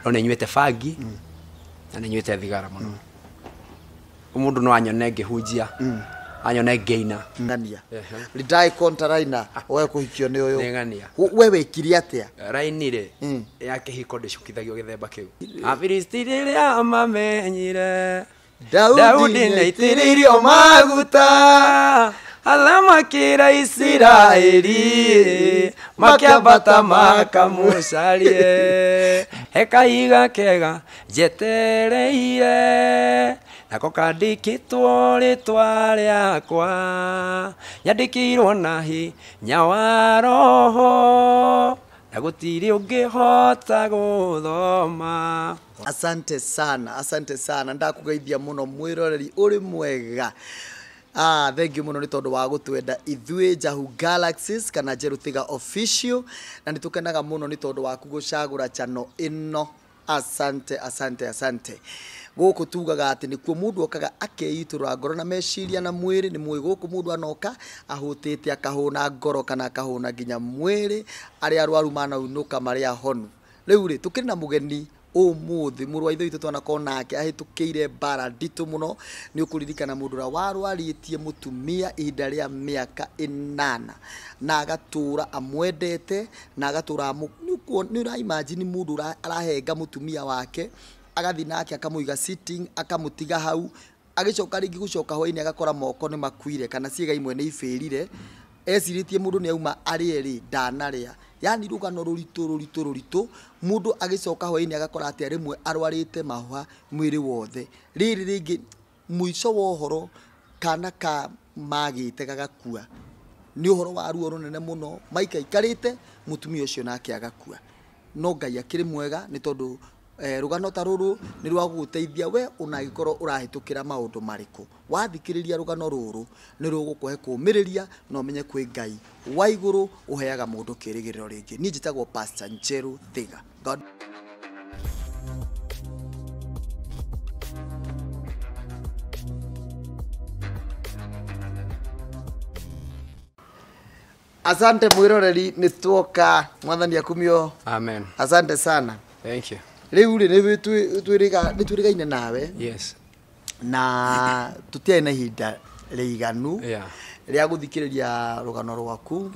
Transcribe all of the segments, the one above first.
No nĩ nyuĩte bangi na nĩ nyuĩte thigara mũno. Mũndũ no anyone ngĩhunjia, anyone ngĩina. Ng'ania ridai kontaraina we kũhikio nĩ ũyũ. Nĩ ng'ania. We wekire atĩa? Raini rĩ ya kĩhiko ndĩcukithagio gĩthemba kĩu. Afilisti rĩrĩa mamenyire Daudi nĩaitĩrĩirio maguta athamakĩra Isiraeli, makĩambata makamũcarie. He kahiga kega njetereire, nako kandĩkĩtwo rĩtwa rĩakwa, nyandĩkĩirwo na hinya wa Roho, na gũtirĩ ũngĩhota gũthoma. Asante sana, asante sana, ndakugeithia muno mwiroreri uri mwega. Thank you muno nĩ tondũ wa gũtwenda ithuĩ Njahu Galaxies kana Njerũ Thiga Official, na nĩ tũkenaga mũno nĩ tondũ waku gũcagũra channel ĩno. Asante, asante, asante. Gũkũ tugaga atĩ nĩkuo mũndũ okaga akeitũrũra ngoro na meciria na mwĩrĩ. Nĩ mũĩ gũkũ mũndũ anoka ahũtĩte akahũna ngoro kana akahũna nginya mwĩrĩ, arĩa arwaru manaunũka marĩ ahonu. Rĩu rĩ tũkĩrĩ na mũgeni ũmũthĩ, mũrũ wa ithe witũ twanakorwo nake ahĩtũkĩire mbara nditũ mũno. Nĩ ũkũririkana mũndũ ũrĩa warwarĩtie mũtumia ihinda rĩa mĩaka 8 na agatũra amwendete na agatũra nĩ ũra imagine mũndũ arahenga mũtumia wake, agathiĩ nake akamũiga sitting, akamũtiga hau, agĩcoka rĩngĩ gũcoka hwainĩ agakora moko nĩ makuire kana ciĩga imwe nĩ ibĩrire. Ecirĩtie mũndũ nĩ auma arĩe rĩ, ndanarĩa. Yani rũgano rũritũ rũritũ rũritũ, mũndũ agĩcoka hwainĩ agakora atĩ rĩmwe arwarĩte mahũha mwĩrĩ wothe. Rĩrĩ rĩngĩ mũico wa ũhoro kana ka magĩte gagakua. Nĩ ũhoro wa ruo rũnene mũno, maikaikarĩte mũtumia ũcio nake agakua. No Ngai akĩrĩ mwega nĩ tondũ rũgano ta rũrũ nĩ rwa gũgũteithia we ona angĩkorwo ũrahĩtũkĩra maũndũ marĩkũ. Wathikĩrĩria rũgano rũrũ nĩ rũgũkũhe kũũmĩrĩria na ũmenye kwĩ Ngai wa igũrũ ũheaga mũndũ kĩĩrĩgĩrĩro rĩngĩ. Niĩ njĩtagwo Pastor Njerũ Thiga. God. Asante mwiroreri, nĩ tuoka. Mwathani akumio. Amen. Asante sana. Thank you. Rĩu rĩ nĩ twĩrĩgaine nawe. Yes. Na tũtiarĩ na ihinda rĩiganu rĩa gũthikĩrĩria rũgano rwaku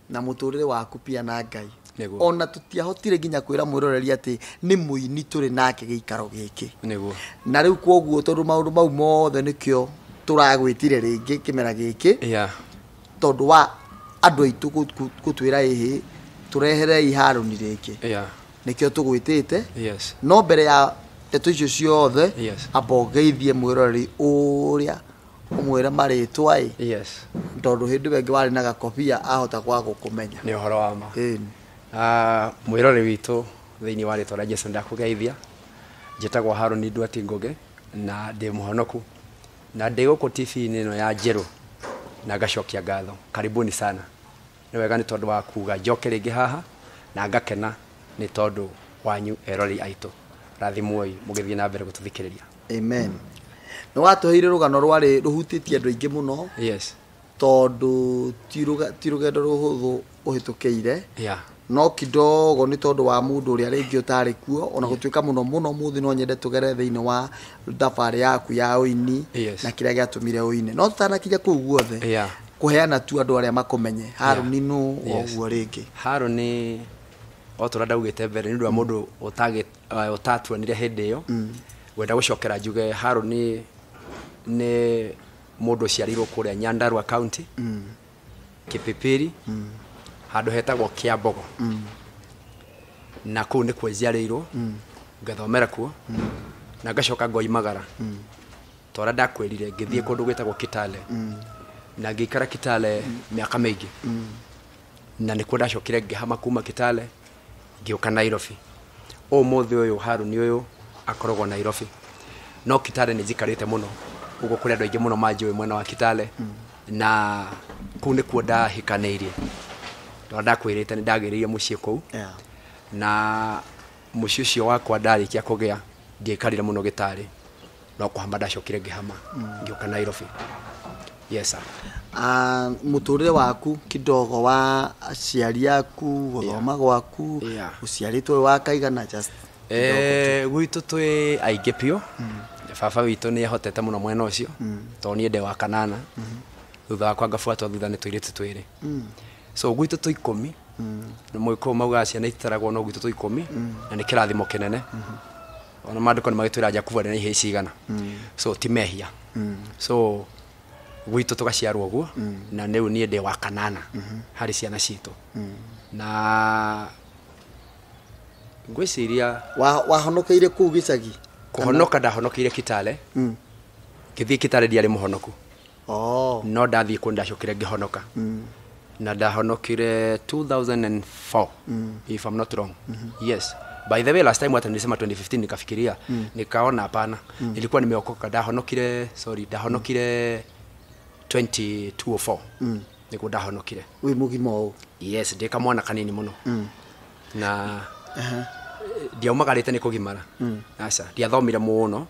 na mũtũrĩre waku pia na Ngai. Nĩguo. Ona tũtiahotire nginya kwĩra mwĩroreri atĩ nĩ mũini tũrĩ nake gĩikaro gĩkĩ. Nĩguo. Na rĩu kwoguo tondũ maũndũ mau mothe nĩkĩo tũragwĩtire rĩngĩ kĩmera gĩkĩ. Tondũ wa andũ aitũ gũtwĩra ĩhĩ tũreherei Harũni rĩngĩ. Nĩkĩo tũgwĩtĩte. Yes. No mbere ya ndeto icio ciothe, Yes. amba ũgeithie mwĩroreri ũrĩa ũmwĩre marĩtwa ĩ. Yes. Tondũ hĩndĩ ĩyo ĩngĩ warĩ na gakobia ahota kwaga gũkũmenya. Nĩ ũhoro wa ma. Ĩni. Mwĩroreri witũ thĩinĩ wa rĩtwa rĩa Jesu ndakũgeithia. Njĩtagwo Harũni Nduati Ngũgĩ na ndĩ mũhonoku na ndĩ gũkũ TV-inĩ ĩno ya Njerũ na ngacokia ngatho. Karibuni sana. Nĩ wega nĩ tondũ wa kuga njoke rĩngĩ haha na ngakena nĩ tondũ wanyu eroreri aitũ. Rathimwoi mũgĩthiĩ na mbere gũtũthikĩrĩria. Amen. Nĩ watũheire rũgano rwarĩ rũhutĩtie andũ aingĩ mũno. Yes. Tondũ ti rũgendo rũhũthũ ũhĩtũkĩire. Yeah. No kidogo nĩ tondũ wa mũndũ ũrĩa rĩngĩ ũtarĩ kuo, ona gũtuĩka mũno mũno mũthĩ no nyende tũgere thĩinĩ wa thabarĩ yaku ya ũini Yes. na kĩrĩa gĩatũmire ũine. No tũtanakinya kũu guothe, Yeah. kũheana tu andũ arĩa makũmenye. Harũni nũ Yes. ũguo rĩngĩ? Harũni o ta ũrĩa ndaugĩte mbere, nĩ ũndũ wa mũndũ ũtatuonire hĩndĩ ĩyo. Ngwenda gũcokera njuge Harũni nĩ mũndũ ũciarĩirwo kũrĩa Nyandarua County, Kipipiri, handũ hetagwo Kĩambogo. Na kũu nĩkuo njiarĩirwo, ngathomera kuo, na ngacoka ngoimagara. Ta ũrĩa ndakwĩrire, ngĩthiĩ kũndũ gwĩtagwo Kitale. Na ngĩikara Kitale mĩaka mĩingĩ. Na nĩkuo ndacokire ngĩhama kuma Kitale, ngĩũka Nairobi. Ũmũthĩ ũyũ Harũni ũyũ akoragwo Nairobi. No Kitale nĩ njikarĩte mũno. Ũguo kũrĩ andũ aingĩ mũno manjũĩ mwena wa Kitale. Na kũu nĩkuo ndahikanĩirie. Tondũ ndakwĩrĩte nĩ ndagĩrĩire mũciĩ kũu. Yeah. Na mũciĩ ũcio wakwa ndarĩkia kũgĩa, ndiaikarire mũno gĩtarĩ. No kũhama ndacokire ngĩhama, ngĩũka Nairobi. Yes sir. Mũtũrĩre waku kidogo wa aciari aku, gũthoma gwaku, Yeah. ũciarĩtwo wĩ wa kaigana just. Gwitũ twĩ aingĩ biũ. Baba witũ nĩ ehotete mũno mwena ũcio, tondũ niĩ ndĩ wa kanana, thutha wakwa ngabuatwo thutha nĩ tũirĩtu twĩrĩ. So gwitũ twĩ 10. Nĩ mũgĩkũyũ maugaga ciana ititaragwo, no gwitũ twĩ 10, na nĩ kĩrathimo kĩnene. Ona maandĩko nĩ magĩtwĩra Jakubu arĩ na ihĩĩ cigana, so ti mehia. So gwitũ tũgaciarwo ũguo, na rĩu niĩ ndĩ wa kanana harĩ ciana citũ, na ngwĩciria Wahonokeire kũu gĩcagi? Kũhonoka ndahonokeire Kitale. Ngĩthiĩ Kitale ndiarĩ mũhonoku. No ndathiĩ kũu ndacokire ngĩhonoka, na ndahonokire 2004, if I'm not wrong. Yes, by the way, last time hata nilisema 2015, nikafikiria, nikaona hapana, nilikuwa nimeokoka. Ndahonokire, sorry, ndahonokire 2204 nĩguo ndahonokire. Wĩ mũgima ũũ? Yes, ndĩ kamwana kanini mũno, na ndiaumagarĩte nĩ kũgimara, aca, ndiathomire mũno.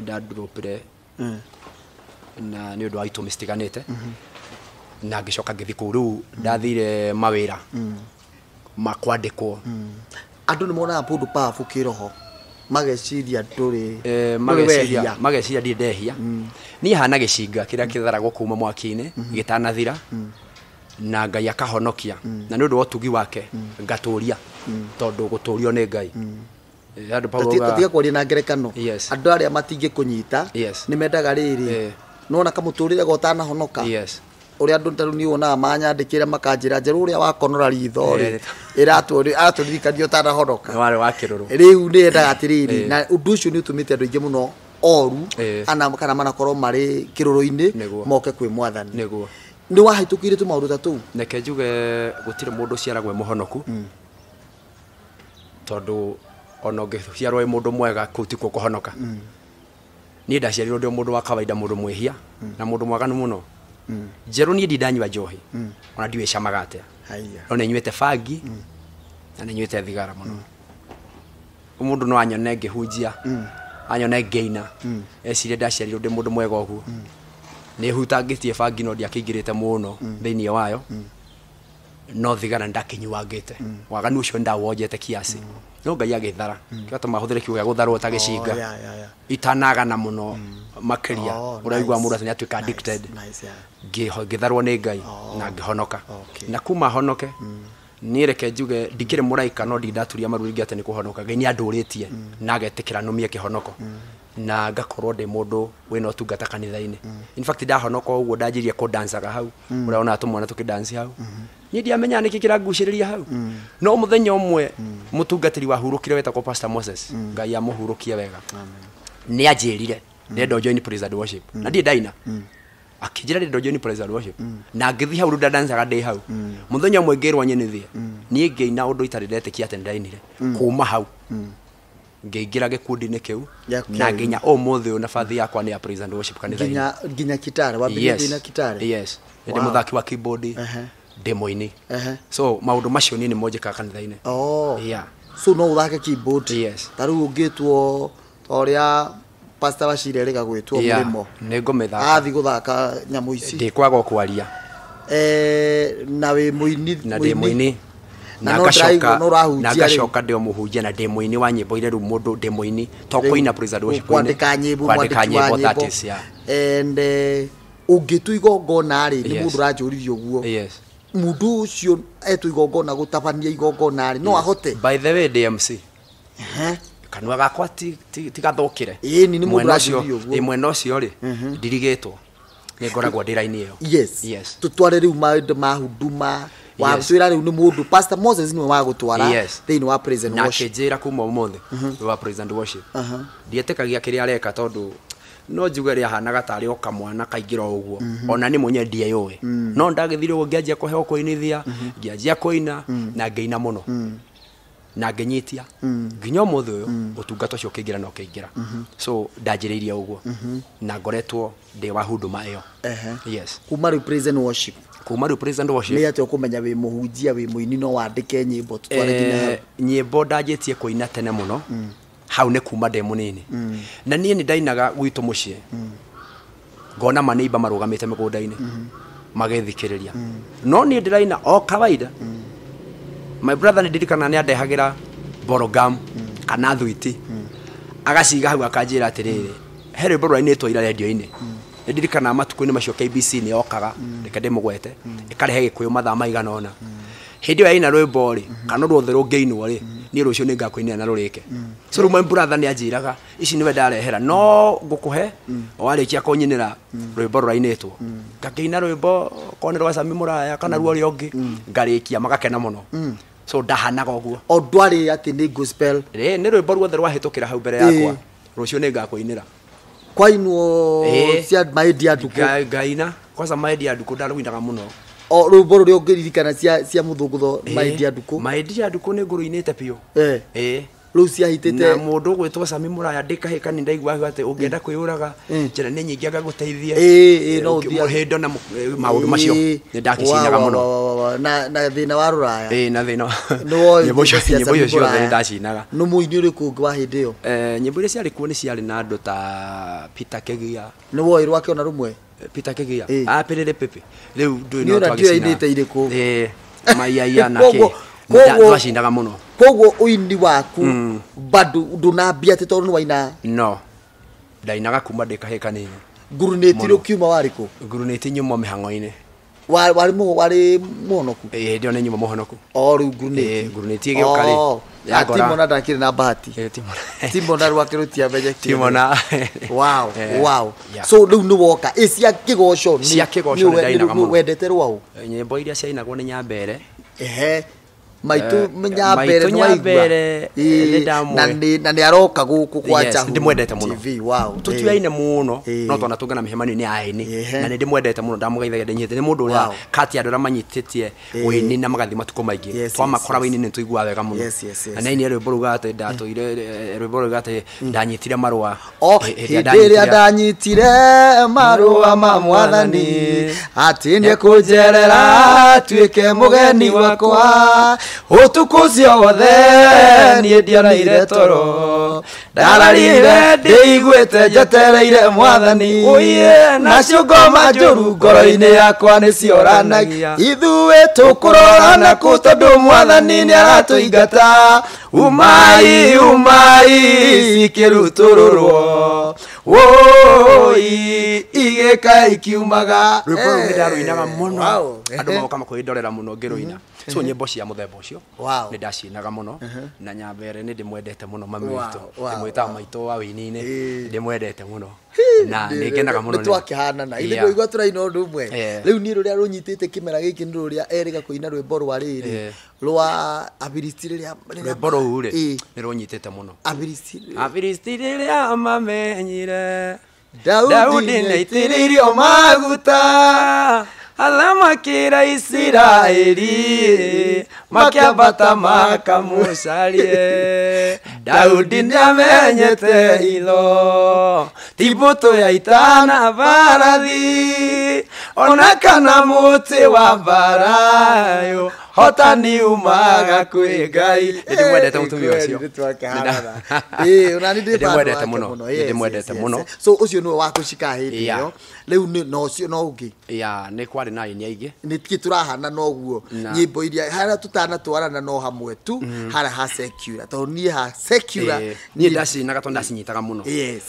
Ndandropire na nĩ ũndũ wa itũmi citiganĩte, na ngĩcoka ngĩthiĩ kũu. Rĩu ndathire mawĩra ma kwandĩkwo. Andũ nĩ monaga mũndũ powerful kĩroho mageciria ndũrĩ ndũrĩ mageciria wehia. Mageciria ndirĩ ndehia. Niĩ hana gĩcinga kĩrĩa kĩtharagwo kuma mwaki-inĩ gĩtanathira, na Ngai akahonokia, na nĩ ũndũ wa ũtugi wake ngatũria, tondũ gũtũrio nĩ Ngai. Andũ Paulo Tatiga kwaria na ngerekano. Yes. Andũ arĩa matingĩkũnyita nĩ mendaga rĩrĩ, nona kamũtũrĩre ga ũtanahonoka, ũrĩa andũ tarĩu niĩ wonaga manyandĩkĩra makanjĩra, njerũ ũrĩa wakonora ritho rĩ, ĩratũririkania ũtanahonoka. Warĩ wa kĩrũrũ. Rĩu nĩ endaga atĩrĩrĩ, na ũndũ ũcio nĩ ũtũmĩte andũ aingĩ mũno oru ana kana manakorwo marĩ kĩrũrũ-inĩ moke kwĩ Mwathani. Nĩ wahĩtũkire tũmaũndũ ta tũu? Reke njuge gũtirĩ mũndũ ũciaragwo e mũhonoku, tondũ ona ũngĩciarwo wĩ mũndũ mwega, kũu tikuo kũhonoka. Niĩ ndaciarirwo ndĩ o mũndũ wa kawaida, mũndũ mwĩhia na mũndũ mwaganu mũno. Njerũ, niĩ ndindanyua njohi, ona ndiũĩ ĩcamaga atĩa. Haiya. No nĩ nyuĩte bangi na nĩ nyuĩte thigara mũno. Mũndũ no anyone ngĩhunjia, anyone ngĩina, ecirie ndaciarirwo ndĩ mũndũ mwega ũguo. Nĩ hutangĩtie bangi, no ndiakĩingĩrĩte mũno thĩinĩ wayo, no thigara ndakĩnyuangĩte. Waganu ũcio ndawonjete kiasi, no Ngai agĩthara, kĩgatũma hũthĩre kiugo gĩa gũtharwo ta gĩcinga itanagana mũno makĩria. Ũraigua mũndũ atĩ nĩ atuĩka addicted. Nice, yeah. Ngĩtharwo nĩ Ngai na ngĩhonoka. Na kuma honoke, niĩ reke njuge ndikĩrĩ mũraika, no ndindaturia maru rĩngĩ atĩ nĩ kũhonoka. Ngai nĩ andũrĩtie na agetĩkĩra nũmie kĩhonoko, na ngakorwo ndĩ mũndũ wĩna ũtungata kanitha-inĩ. In fact, ndahonoka ũguo ndanjirie kũdancaga hau ũrĩa wonaga tũmwana tũkĩdanci hau. Niĩ ndiamenyaga nĩkĩ kĩrangucĩrĩria hau, no mũthenya ũmwe mũtungatĩri wahurũkire wetagwo Pastor Moses, Ngai amũhurũkie wega, nĩ anjĩrire ndenda join praise and worship, na ndirĩ ndaina. Akĩnjĩra ndenda join praise and worship, na ngĩthiĩ hau. Rĩu ndandancaga ndĩ hau. Mũthenya ũmwe ngĩrwo nyinithie, niĩ ngĩina ũndũ itarĩ ndetĩkia atĩ nĩndainire. Kuma hau ngĩingĩra gĩkundi-inĩ kĩu Gĩa na kĩu. nginya ũmũthĩ ũyũ nabathi yakwa nĩ ya praise and worship kanitha-inĩ. Nginya kitare wambĩrĩria kuina kitare? Yes, ndĩ mũthaki wa keyboard, ndĩ mũini. So maũndũ macio niĩ nĩmo njĩkaga kanitha-inĩ. Yeah. So no ũthake keyboard? Yes. Ta rĩu ũngĩtwo ta ũrĩa Pastor Wachira erĩga gwĩtwo mũrĩmo, Nĩ ngũmĩthaka. Athiĩ gũthaka nyamũ ici. Ndĩkwaga kwaria. Na wĩ mũini? Na ndĩ mũini. Na na no ngacoka ndĩraigua no ũrahunjia na rĩu. Ngacoka ndĩ o mũhunjia na ndĩ mũini wa nyĩmbo iria rĩu mũndũ ndĩ mũini to kũina praise and worship. Kwandĩka nyĩmbo? Kwandĩka Mwandĩki wa nyĩmbo, that nyĩmbo. is, yeah. And ũngĩtua igongona rĩ, nĩ mũndũ ũranjũririe ũguo, mũndũ ũcio etwo igongona gũtabania igongona rĩ, no ahote? By the way, DMC, kanua gakwa ti gathũkĩre. Ĩni, nĩ mũndũ Mwena ũcio ũranjũririe ũguo. Ĩ, mwena ũcio rĩ, ndirigĩtwo, nĩ ngoragwo ndĩ raini ĩyo. Yes. Tutware rĩu maũndũ ma huduma. Watwĩra rĩu nĩ mũndũ Pastor Moses nĩwe wagũtwara thĩinĩ wa praise and Na worship. akĩnjĩra kuma ũmũthĩ wa praise and worship. Ndietĩkagia kĩrĩa areka, tondũ no njuge rĩahanaga tarĩ o kamwana kaingĩra o ũguo, ona nĩ mwenyewe ndieyũĩ. No ndagĩthire ũguo, ngĩanjia kũheo kũinithia, ngĩanjia kũina na ngĩina mũno na ngĩnyitia nginya ũmũthĩ ũyũ. Ũtungata ũcio ũkĩingĩra na ũkĩingĩra, so ndanjĩrĩirie ũguo na ngoretwo ndĩ wa huduma ĩyo. Yes. Kuma rĩu praise and worship, Kuma rĩu praise and worship, nĩ atĩa ũkũmenya wĩ mũhunjia, wĩ mũini, no wandĩke nyĩmbo? Tutware nginya hau. Nyĩmbo ndanjĩtie kũina tene mũno, hau nĩ kuma ndĩ mũnini, na niĩ nĩ ndainaga gwitũ mũciĩ, ngona manĩimba marũgamĩte mĩgũnda-inĩ magĩthikĩrĩria, no niĩ ndĩraina o kawaida. My brother, nĩ ndirikana nĩ andehagĩra Borogam kana thuiti agaciga hau akanjĩra atĩrĩrĩ he rwĩmbo rũrainĩtwo ira redio-inĩ nĩndirikanaga matukũ-inĩ macio KBC nĩ yokaga reke ndĩmũgwete ĩkarehe Gĩkũyũ mathaa maigana ũna hĩndĩ ĩyo yaina rwĩmbo rĩ kana ruothe rũngĩinwo rĩ niĩ rũciũ nĩngakũinĩra na rũrĩke. So rĩu my brother nĩ anjĩraga ici nĩwe ndarehera no ngũkũhe warĩkia kũnyinĩra rwĩmbo rũrainĩtwo ngakĩina rwĩmbo korwo nĩ rwa Sami Mũraya kana ruo ũrĩa ũngĩ ngarĩkia magakena mũno. So ndahanaga ũguo o ndwarĩ atĩ nĩ gospel rĩ nĩ rwĩmbo ruothe rwahĩtũkĩra hau mbere yakwa rũciũ nĩngakũinĩra kwainwo cia Maĩndi ya Ndukũ ngaina kwanza Maĩndi ya Ndukũ ndarũinaga mũno o rwĩmbo rũrĩa ũngĩririkana cia mũthũngũtho Maĩndi ya Ndukũ Maĩndi ya Ndukũ nĩ ngũrũinĩte biũ rĩu ciahitĩte na mũndũ ũgwĩtwo Sami Mũraya ndĩkahĩka nĩ ndaiguaga atĩ ũngĩenda kwĩyũraga njĩra nĩ nyingĩ angagũteithia no ũthiĩ hĩndo na maũndũ macio nĩ ndakĩcinaga mũno na thĩna wa rũraya na thĩna nyĩmbo icio ciothe nĩ ndacinaga. Nĩ mũini ũrĩkũ ũngĩ wa hĩndĩ ĩyo? Nyĩmbo iria ciarĩ kuo nĩ ciarĩ na andũ ta Peter Kegia. Nĩ woĩ rwake ona rũmwe? Peter Kegia apĩrĩrĩ pepe rĩu ndũĩ no twagĩcina irĩkũ maiaia na kĩ twacinaga mũno. Koguo ũini waku bado ndũnambia atĩ tondũ nĩ waina? No ndainaga kuma ndĩ kahĩĩ kanini. Ngurunĩti rũkiuma warĩ kũ? Ngurunĩti nyuma mĩhang'o-inĩ. Warĩ mũhonoku? Hĩndĩ ĩyo nĩ nyuma mũhonoku. O rĩu ngurunĩti ngurunĩti ĩgĩũka rĩ Timona ndakĩrĩ na bahati. Timona rwake rũtiamenyekire. Timona. Wow, wow. So rĩu nĩ woka cia kĩgoco cia kĩgoco nĩ ndainaga mũno. Wendete rwaũ? Nyĩmbo iria ciainagwo nĩ Nyambere. Maitũ Nyambere nĩ waigua na nĩ aroka gũkũ kwa Njahu ndĩmwendete mũno TV. Wow, tũtiaine mũno no twanatũngana mĩcemanio-inĩ ya aini na nĩ ndĩmwendete mũno ndamũgeithagia ndĩnyihĩte nĩ mũndũ ũrĩa kati andũ arĩa manyitĩtie ũini na magathiĩ matukũ maingĩ twamakora wĩini nĩ tũiguaga wega mũno na nĩ ainire rwĩmbo ruga atĩ ndatũire rwĩmbo ruga atĩ ndanyitire marũa hĩndĩ ĩrĩa ndanyitire marũa ma mwathani atĩ nĩekũnjerera tuĩke mũgeni wakwa ũtukũ ũcio wothe niĩ ndiaraire toro ndararire ndĩiguĩte njetereire mwathani ũiye nacio ngoma njũru ngoro-inĩ yakwa nĩcioranagia ithuĩ tũkũrorana kũ tondũ mwathani nĩaratũingata umai umai cikĩrutũrũrwo woi igĩka ikiumaga. Rwĩmbo rũu nĩ ndarũinaga mũno andũ magoka makwĩndorera mũno ngĩrũina. So nyĩmbo cia mũthemba ũcio nĩ ndacinaga mũno na Nyambere nĩ ndĩmwendete mũno mami witũ ndĩmwĩtaga maitũ wa wĩini-inĩ ndĩmwendete mũno na nĩ ngenaga mũno nĩ twakĩhanana ithuĩ ndũigua tũraina ũndũ ũmwe. Rĩu niĩ rũrĩa rũnyitĩte kĩmera gĩkĩ nĩ rũrĩa erĩga kũina rwĩmbo rwa rĩrĩ rwa Afilisti rĩrĩa rwĩmbo rũu rĩ nĩ rũnyitĩte mũno. Afilisti rĩrĩa mamenyire Daudi nĩaitĩrĩirio maguta athamakĩra Isiraeli makĩambata makamũcarie Daudi nĩamenyete itho ti mbũtũ ya ita na mbarathi ona kana mũtĩ wa mbara hotani umaga kwĩ Ngai. Nĩndĩmwendete mũtumia ũcio. Nĩndĩmwendete mũno nĩndĩmwendete mũno. So ũcio nĩwe wakũcika hĩndĩ ĩyo rĩu no ũcio no ũngĩ nĩ kwarĩ na aini aingĩ nĩkĩ tũrahana noguo nyĩmbo iria harĩa tũtanatwarana no hamwe tu harĩa ha secular tondũ niĩ ha secular niĩ ndacinaga tondũ ndacinyitaga mũno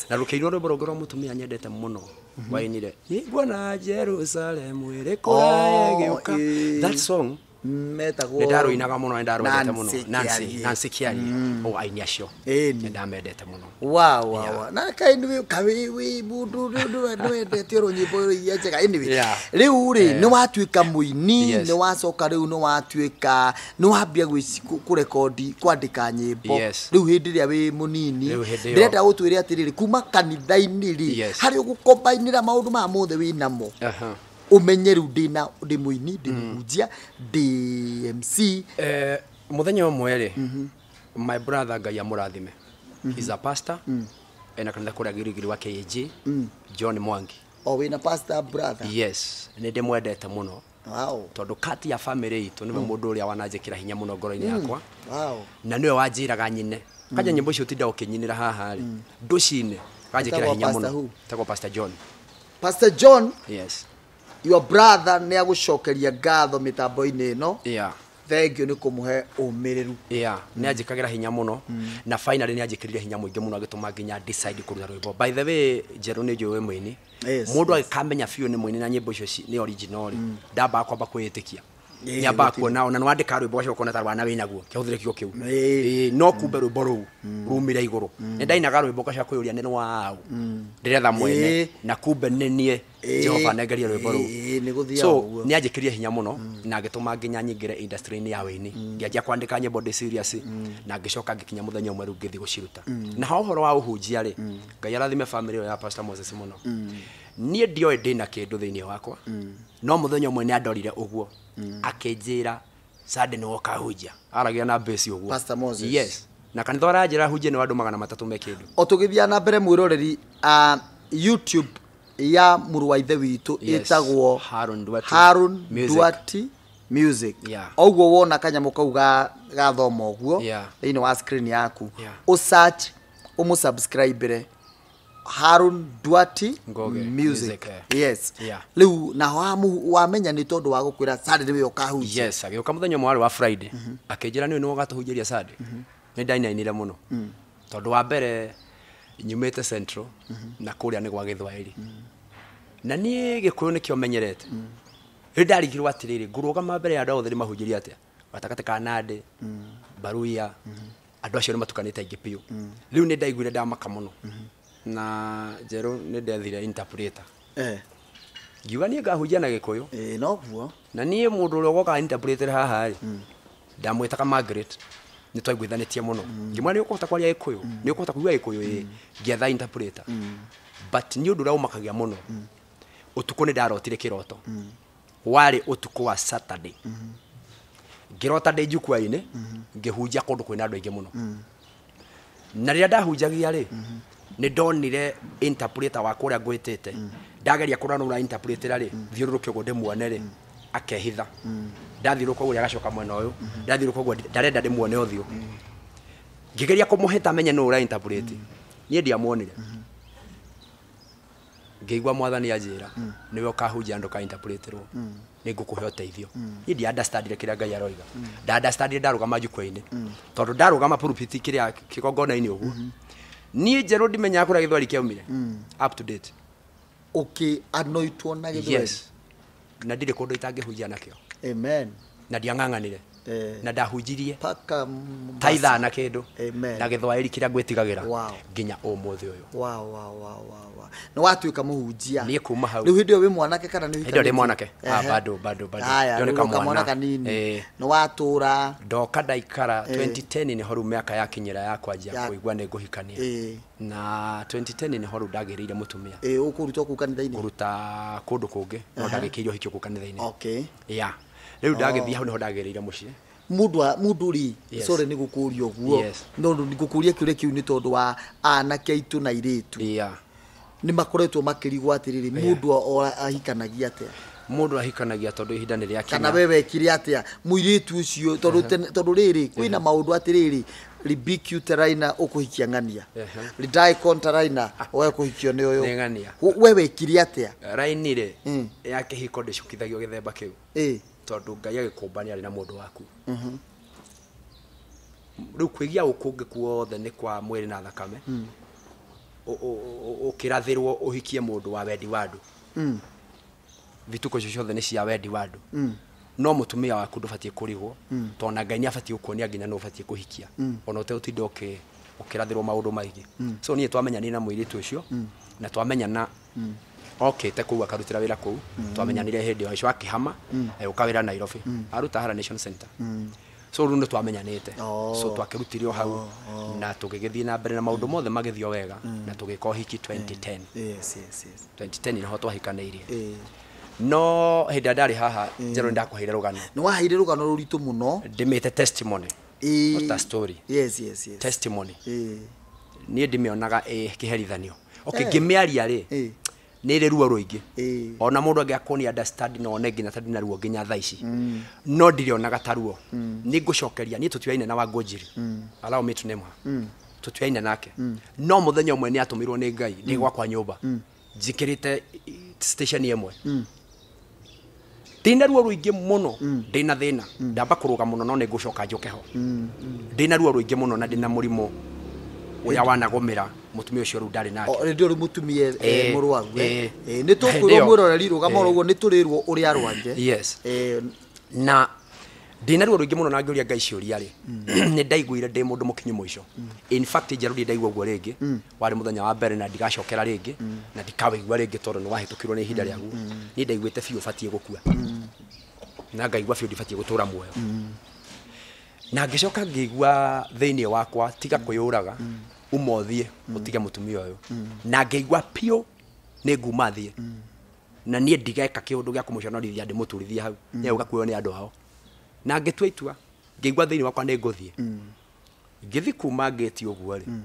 na rũkĩinwo rwĩmbo rũngĩ rwa mũtumia nyendete mũno wainire nĩnguona Jerusalemu ĩrĩ kũraya ĩgĩũka. That song metagwo nĩ ndarũinaga mũno nĩ ndarwendete mũno Nancy Kiarie o aini acio nĩ ndamendete mũno. Wow wow na kai nĩ kawi wi mũndũ nĩwendete oro nyĩmbo iria njega. Anyway rĩu rĩ nĩ watuĩka mũini nĩ wacoka rĩu nĩ watuĩka nĩ wambia kũrekondi kwandĩka nyĩmbo rĩu hĩndĩ ĩrĩa wĩ mũnini ndĩrenda ũtwĩre atĩrĩrĩ kuma kanitha-inĩ rĩ harĩa ũgũkombainĩra maũndũ maya mothe wĩ namo umenye rĩu ndĩna ndĩ mũini ndĩ mũhunjia ndĩ MC. Mũthenya ũmwe rĩ my brother Ngai amũrathime he's a pastor ena kanitha kũrĩa Girigiri wa KAG John Mwangi. O wĩna pastor brother? Yes, nĩ ndĩmwendete mũno. Wow. Tondũ kati ya family itũ nĩwe mũndũ ũrĩa wananjĩkĩra hinya mũno ngoro-inĩ yakwa. Wow. Na nĩwe wanjĩraga nyine kanja nyĩmbo icio ũtinda ũkĩnyinĩra haha rĩ ndũcine kanjĩkĩra hinya mũno. Etagwo Pastor John. Pastor John? Yes. Your brother nĩ agũcokeria ngatho mĩtambo-inĩ ĩno. Yeah. Thank you nĩ kũmũhe ũmĩrĩru. Yeah, nĩ anjĩkagĩra hinya mũno, na finally nĩ anjĩkĩrire hinya mũingĩ mũno, agĩtũma nginya decide kũruta rwĩmbo. By the way, Njerũ, nĩ njũĩ wĩ mũini. Mũndũ agĩkamenya biũ nĩ mũini na nyĩmbo icio nĩ original rĩ, ndambaga kwamba kwĩĩtĩkia. Nĩambaga kuona ona nĩwandĩka rwĩmbo, ũgacoka ũkona ta rwana wĩnaguo kĩhũthĩre kiugo kĩu. Ĩĩ, no kumbe rwĩmbo rũu rumire igũrũ. Nĩ ndainaga rwĩmbo ngacoka kwĩyũria nĩ rwaũ, ndĩretha mwene, na kumbe nĩ niĩ. Jehova anengerie rwĩmbo rũu. Nĩ gũthiaga So ũguo. nĩ anjĩkĩrire hinya mũno na agĩtũma nginya nyingĩre industry-inĩ ya wĩini, ngĩanjia kwandĩka nyĩmbo ndĩ serious, na ngĩcoka ngĩkinya mũthenya ũmwe rĩu ngĩthiĩ gũciruta. Na ha ũhoro wa ũhunjia rĩ, Ngai arathime family ĩyo ya Pastor Moses mũno. Niĩ ndioĩ ndĩna kĩndũ thĩinĩ wakwa, no mũthenya ũmwe nĩ andorire ũguo akĩnjĩra, "Sunday nĩ woka hunjia." Aragia na mbĩci ũguo. Pastor Moses. Yes, na kanitha ũranjĩra hunjie nĩ wa andũ 300 me kĩndũ. O tũgĩthiaga na mbere, mwĩroreri, YouTube ya mũrũ wa ithe witũ ĩtagwo Haron Duati Harun Music. Duati Music. Oguo wona kanyamũ kau gathoma ũguo thĩinĩ wa screen yaku, ũ search, ũmũsubscribe Harun Duati Ngoge Music. Music, eh. Yes. Rĩu naho wamenya nĩ tondũ wa gũkwĩra Sunday nĩwe ũkahunjia. Yes, agĩũka mũthenya ũmwe warĩ wa Friday, akĩnjĩra, "Nĩ nĩwe ũgatũhunjĩria Sunday." Nĩ ndainainire mũno, tondũ wa mbere nyumĩte Central na kũrĩa nĩ gwa Gĩthwaĩri, na niĩ Gĩkũyũ nĩkĩo menyerete. Rĩu ndarigirwo atĩrĩrĩ, ngũrũgama mbere ya andũ othe ndĩmahunjĩrie atĩa gatagatĩ ka Nandĩ, Baruya, andũ acio nĩ matukanĩte aingĩ biũ. Rĩu nĩ ndaiguire ndamaka mũno, na Njerũ nĩ ndethire interpreter. Ngiuga niĩ ngahunjia na Gĩkũyũ. Ĩĩ, noguo. Na niĩ mũndũ ũrĩa ũgoka interpreter haha rĩ, ndamwĩtaga Margaret, nĩ twaiguithanĩtie mũno. Ngĩmwĩra, "Nĩ ũkũhota kwaria Gĩkũyũ? Nĩ ũkũhota kũigua Gĩkũyũ?" "Ĩĩ." Ngĩetha interpreter, but nĩ ũndũ ũrĩa ũmakagia mũno, ũtukũ nĩ ndarotire kĩroto. Warĩ ũtukũ wa Saturday, ngĩrota ndĩ jukwaa-inĩ ngĩhunjia kũndũ kwĩna andũ aingĩ mũno, na rĩrĩa ndahunjagia rĩ, nĩ ndonire interpreter wakwa ũrĩa ngwĩtĩte. Ndageria kũrora nũ ũra rĩ, thiũrũrũke ũguo ndĩmuone rĩ, akehitha. Ndathiũrũrũka ũguo agacoka mwena ũyũ, ndathiũrũrũka ũguo ndarenda ndĩmuone ũthiũ. Ngĩgeria kũmũhĩta menye nũ ũra interpret, niĩ ndiamuonire. Ngĩigua Mwathani anjĩra, "Nĩwe ũkahunjia, ndũka interpreterwo, nĩ ngũkũhe ũteithio." Niĩ ndia understandire kĩrĩa Ngai aroiga. Nda understandire ndarũgama jukwaa-inĩ, tondũ ndarũgama pulpit kĩrĩa kĩgongona-inĩ ũguo, niĩ Njerũ ndimenyaga kũrĩa Gĩthweri kĩaumire up to date. Ũkĩ anoitwo na Gĩthweri. Yes, na ndirĩ kũndũ itangĩhunjia nakĩo. Amen. Na ndiang'ang'anire. Na ndahunjirie paka ta ithaa na kĩndũ na Gĩthwaĩri kĩrĩa ngwĩtigagĩra nginya ũmũthĩ ũyũ. Wow. Nĩ watuĩka mũhunjia. Niĩ kuma hau Rĩu hĩndĩ ĩyo wĩ mwanake kana nĩ Hĩndĩ ĩyo ndĩ mwanake. Ah, bado bado bado. Haya, Ndĩo nĩ rĩu kamwana. kamwana kanini. Nĩ watũra. Ndoka ndaikara 2010, nĩho rĩu mĩaka yakinyĩra ya kwanjia kũigua nĩ ngũhikania. Na 2010 nĩho rĩu ndagĩrĩire mũtumia. Ĩĩ, ũkũrutwo kũu kanitha-inĩ? Kũruta kũndũ kũngĩ, no ndagĩkĩirio ũhiki kũu kanitha-inĩ. Ya, rĩu ndagĩthiĩ hau nĩho ndagĩrĩire mũciĩ. Mũndũ rĩ, sorry nĩ gũkũria ũguo, no ngũkũria kĩũria kĩu nĩ tondũ wa anake aitũ na airĩtu nĩ makoretwo makĩrigwo atĩrĩrĩ, mũndũ ahikanagia atĩa? Mũndũ ahikanagia tondũ ihinda nĩ rĩakinya. Kana we wekire atĩa mũirĩtu ũcio? Tondũ tondũ rĩrĩ kwĩna maũndũ atĩrĩrĩ, Libicu Teraina ũkũhikia ng'ania, Lidaikon Teraina we kũhikio nĩ ũyũ. Nĩ ng'ania. We wekire atĩa? Raini rĩ ya kĩhiko ndĩcukithagio gĩthemba kĩu, tondũ Ngai agĩkũmba nĩ arĩ na mũndũ waku. Rĩu kwĩgia gũkũ kuothe nĩ kwa mwĩrĩ na thakame. Ũkĩrathĩrwo ũhikie mũndũ wa wendi wa andũ, vituko icio ciothe nĩ cia wendi wa andũ, no mũtumia waku ndũbatiĩ kũrigwo, tondũ na Ngai nĩ abatiĩ gũkuonia nginya nũ ũbatiĩ kũhikia, ona ũtegũtinda ũkĩrathĩrwo maũndũ maingĩ. So niĩ twamenyanire na mũirĩtu ũcio, na twamenyana okĩte kũu akarutĩra wĩra kũu. Twamenyanire hĩndĩ ĩyo ũcio akĩhama agĩũka wĩra Nairobi, aruta Hara Nation Center. So rĩu nĩ twamenyanĩte. So twakĩrutire o hau na tũgĩgĩthiĩ na mbere na maũndũ mothe magĩthiĩ o wega, na tũgĩka ũhiki 2010. 2010 nĩho twahikanĩirie. No hĩndĩ ĩrĩa ndarĩ haha, Njerũ, nĩ ndakũheire rũgano. Nĩ waheire rũgano rũritũ mũno. Ndĩmĩte testimony, not a story. Testimony. Niĩ ndĩmĩonaga ĩ kĩherithanio. Okay, ngĩmĩaria rĩ, nĩ ĩrĩ ruo rũingĩ. Ona mũndũ angĩakorwo nĩ understand, no one nginya ta ndina ruo nginya thaa ici, no ndirionaga ta ruo. Nĩ ngũcokeria niĩ tũtiaine na Wangũnjiri, allow me to name her, tũtiaine nake, no mũthenya ũmwe nĩ atũmirwo nĩ Ngai ndĩ gwakwa nyũmba njikĩrĩte station ĩmwe. Ndĩna ruo rũingĩ mũno, ndĩna thĩna, ndamba kũrũga mũno no nĩ ngũcoka njũke ho. Ndĩna ruo rũingĩ mũno na ndĩna mũrimũ ũrĩa wanagũmĩra mũtumia ũcio rĩu ndarĩ nake. Rĩndĩ rĩu mũtumia mũrwaru. Nĩ tũkwĩrwo Hĩndĩ ĩyo. Mwĩroreri rũgama oro ũguo nĩ tũrĩrwo ũrĩa arwarire. Yes. Na ndĩna ruo rũingĩ mũno na ngĩũria Ngai ciũria rĩ, nĩ ndaiguire ndĩ mũndũ mũkinyu mũico. In fact, njerũ ndirĩ ndaigua ũguo rĩngĩ. Warĩ mũthenya wa mbere na ndigacokera rĩngĩ na ndikawĩigua rĩngĩ tondũ nĩ wahĩtũkirwo nĩ ihinda rĩaguo. Niĩ ndaiguĩte biũ batiĩ gũkua na ngaigua biũ ndibatiĩ gũtũra muoyo, na ngĩcoka ngĩigua thĩinĩ wakwa tiga kwĩyũraga, uma ũthiĩ ũtige mũtumia ũyũ, na ngĩigua biũ nĩ nguma thiĩ na niĩ ndigeka kĩũndũ gĩa kũmũconorithia ndĩmũturithie hau nĩ ũga kuoywo nĩ andũ ao, na ngĩtua itua ngĩigua thĩinĩ wakwa nĩ ngũthiĩ. Ngĩthi kuma ngĩti ũguo rĩ,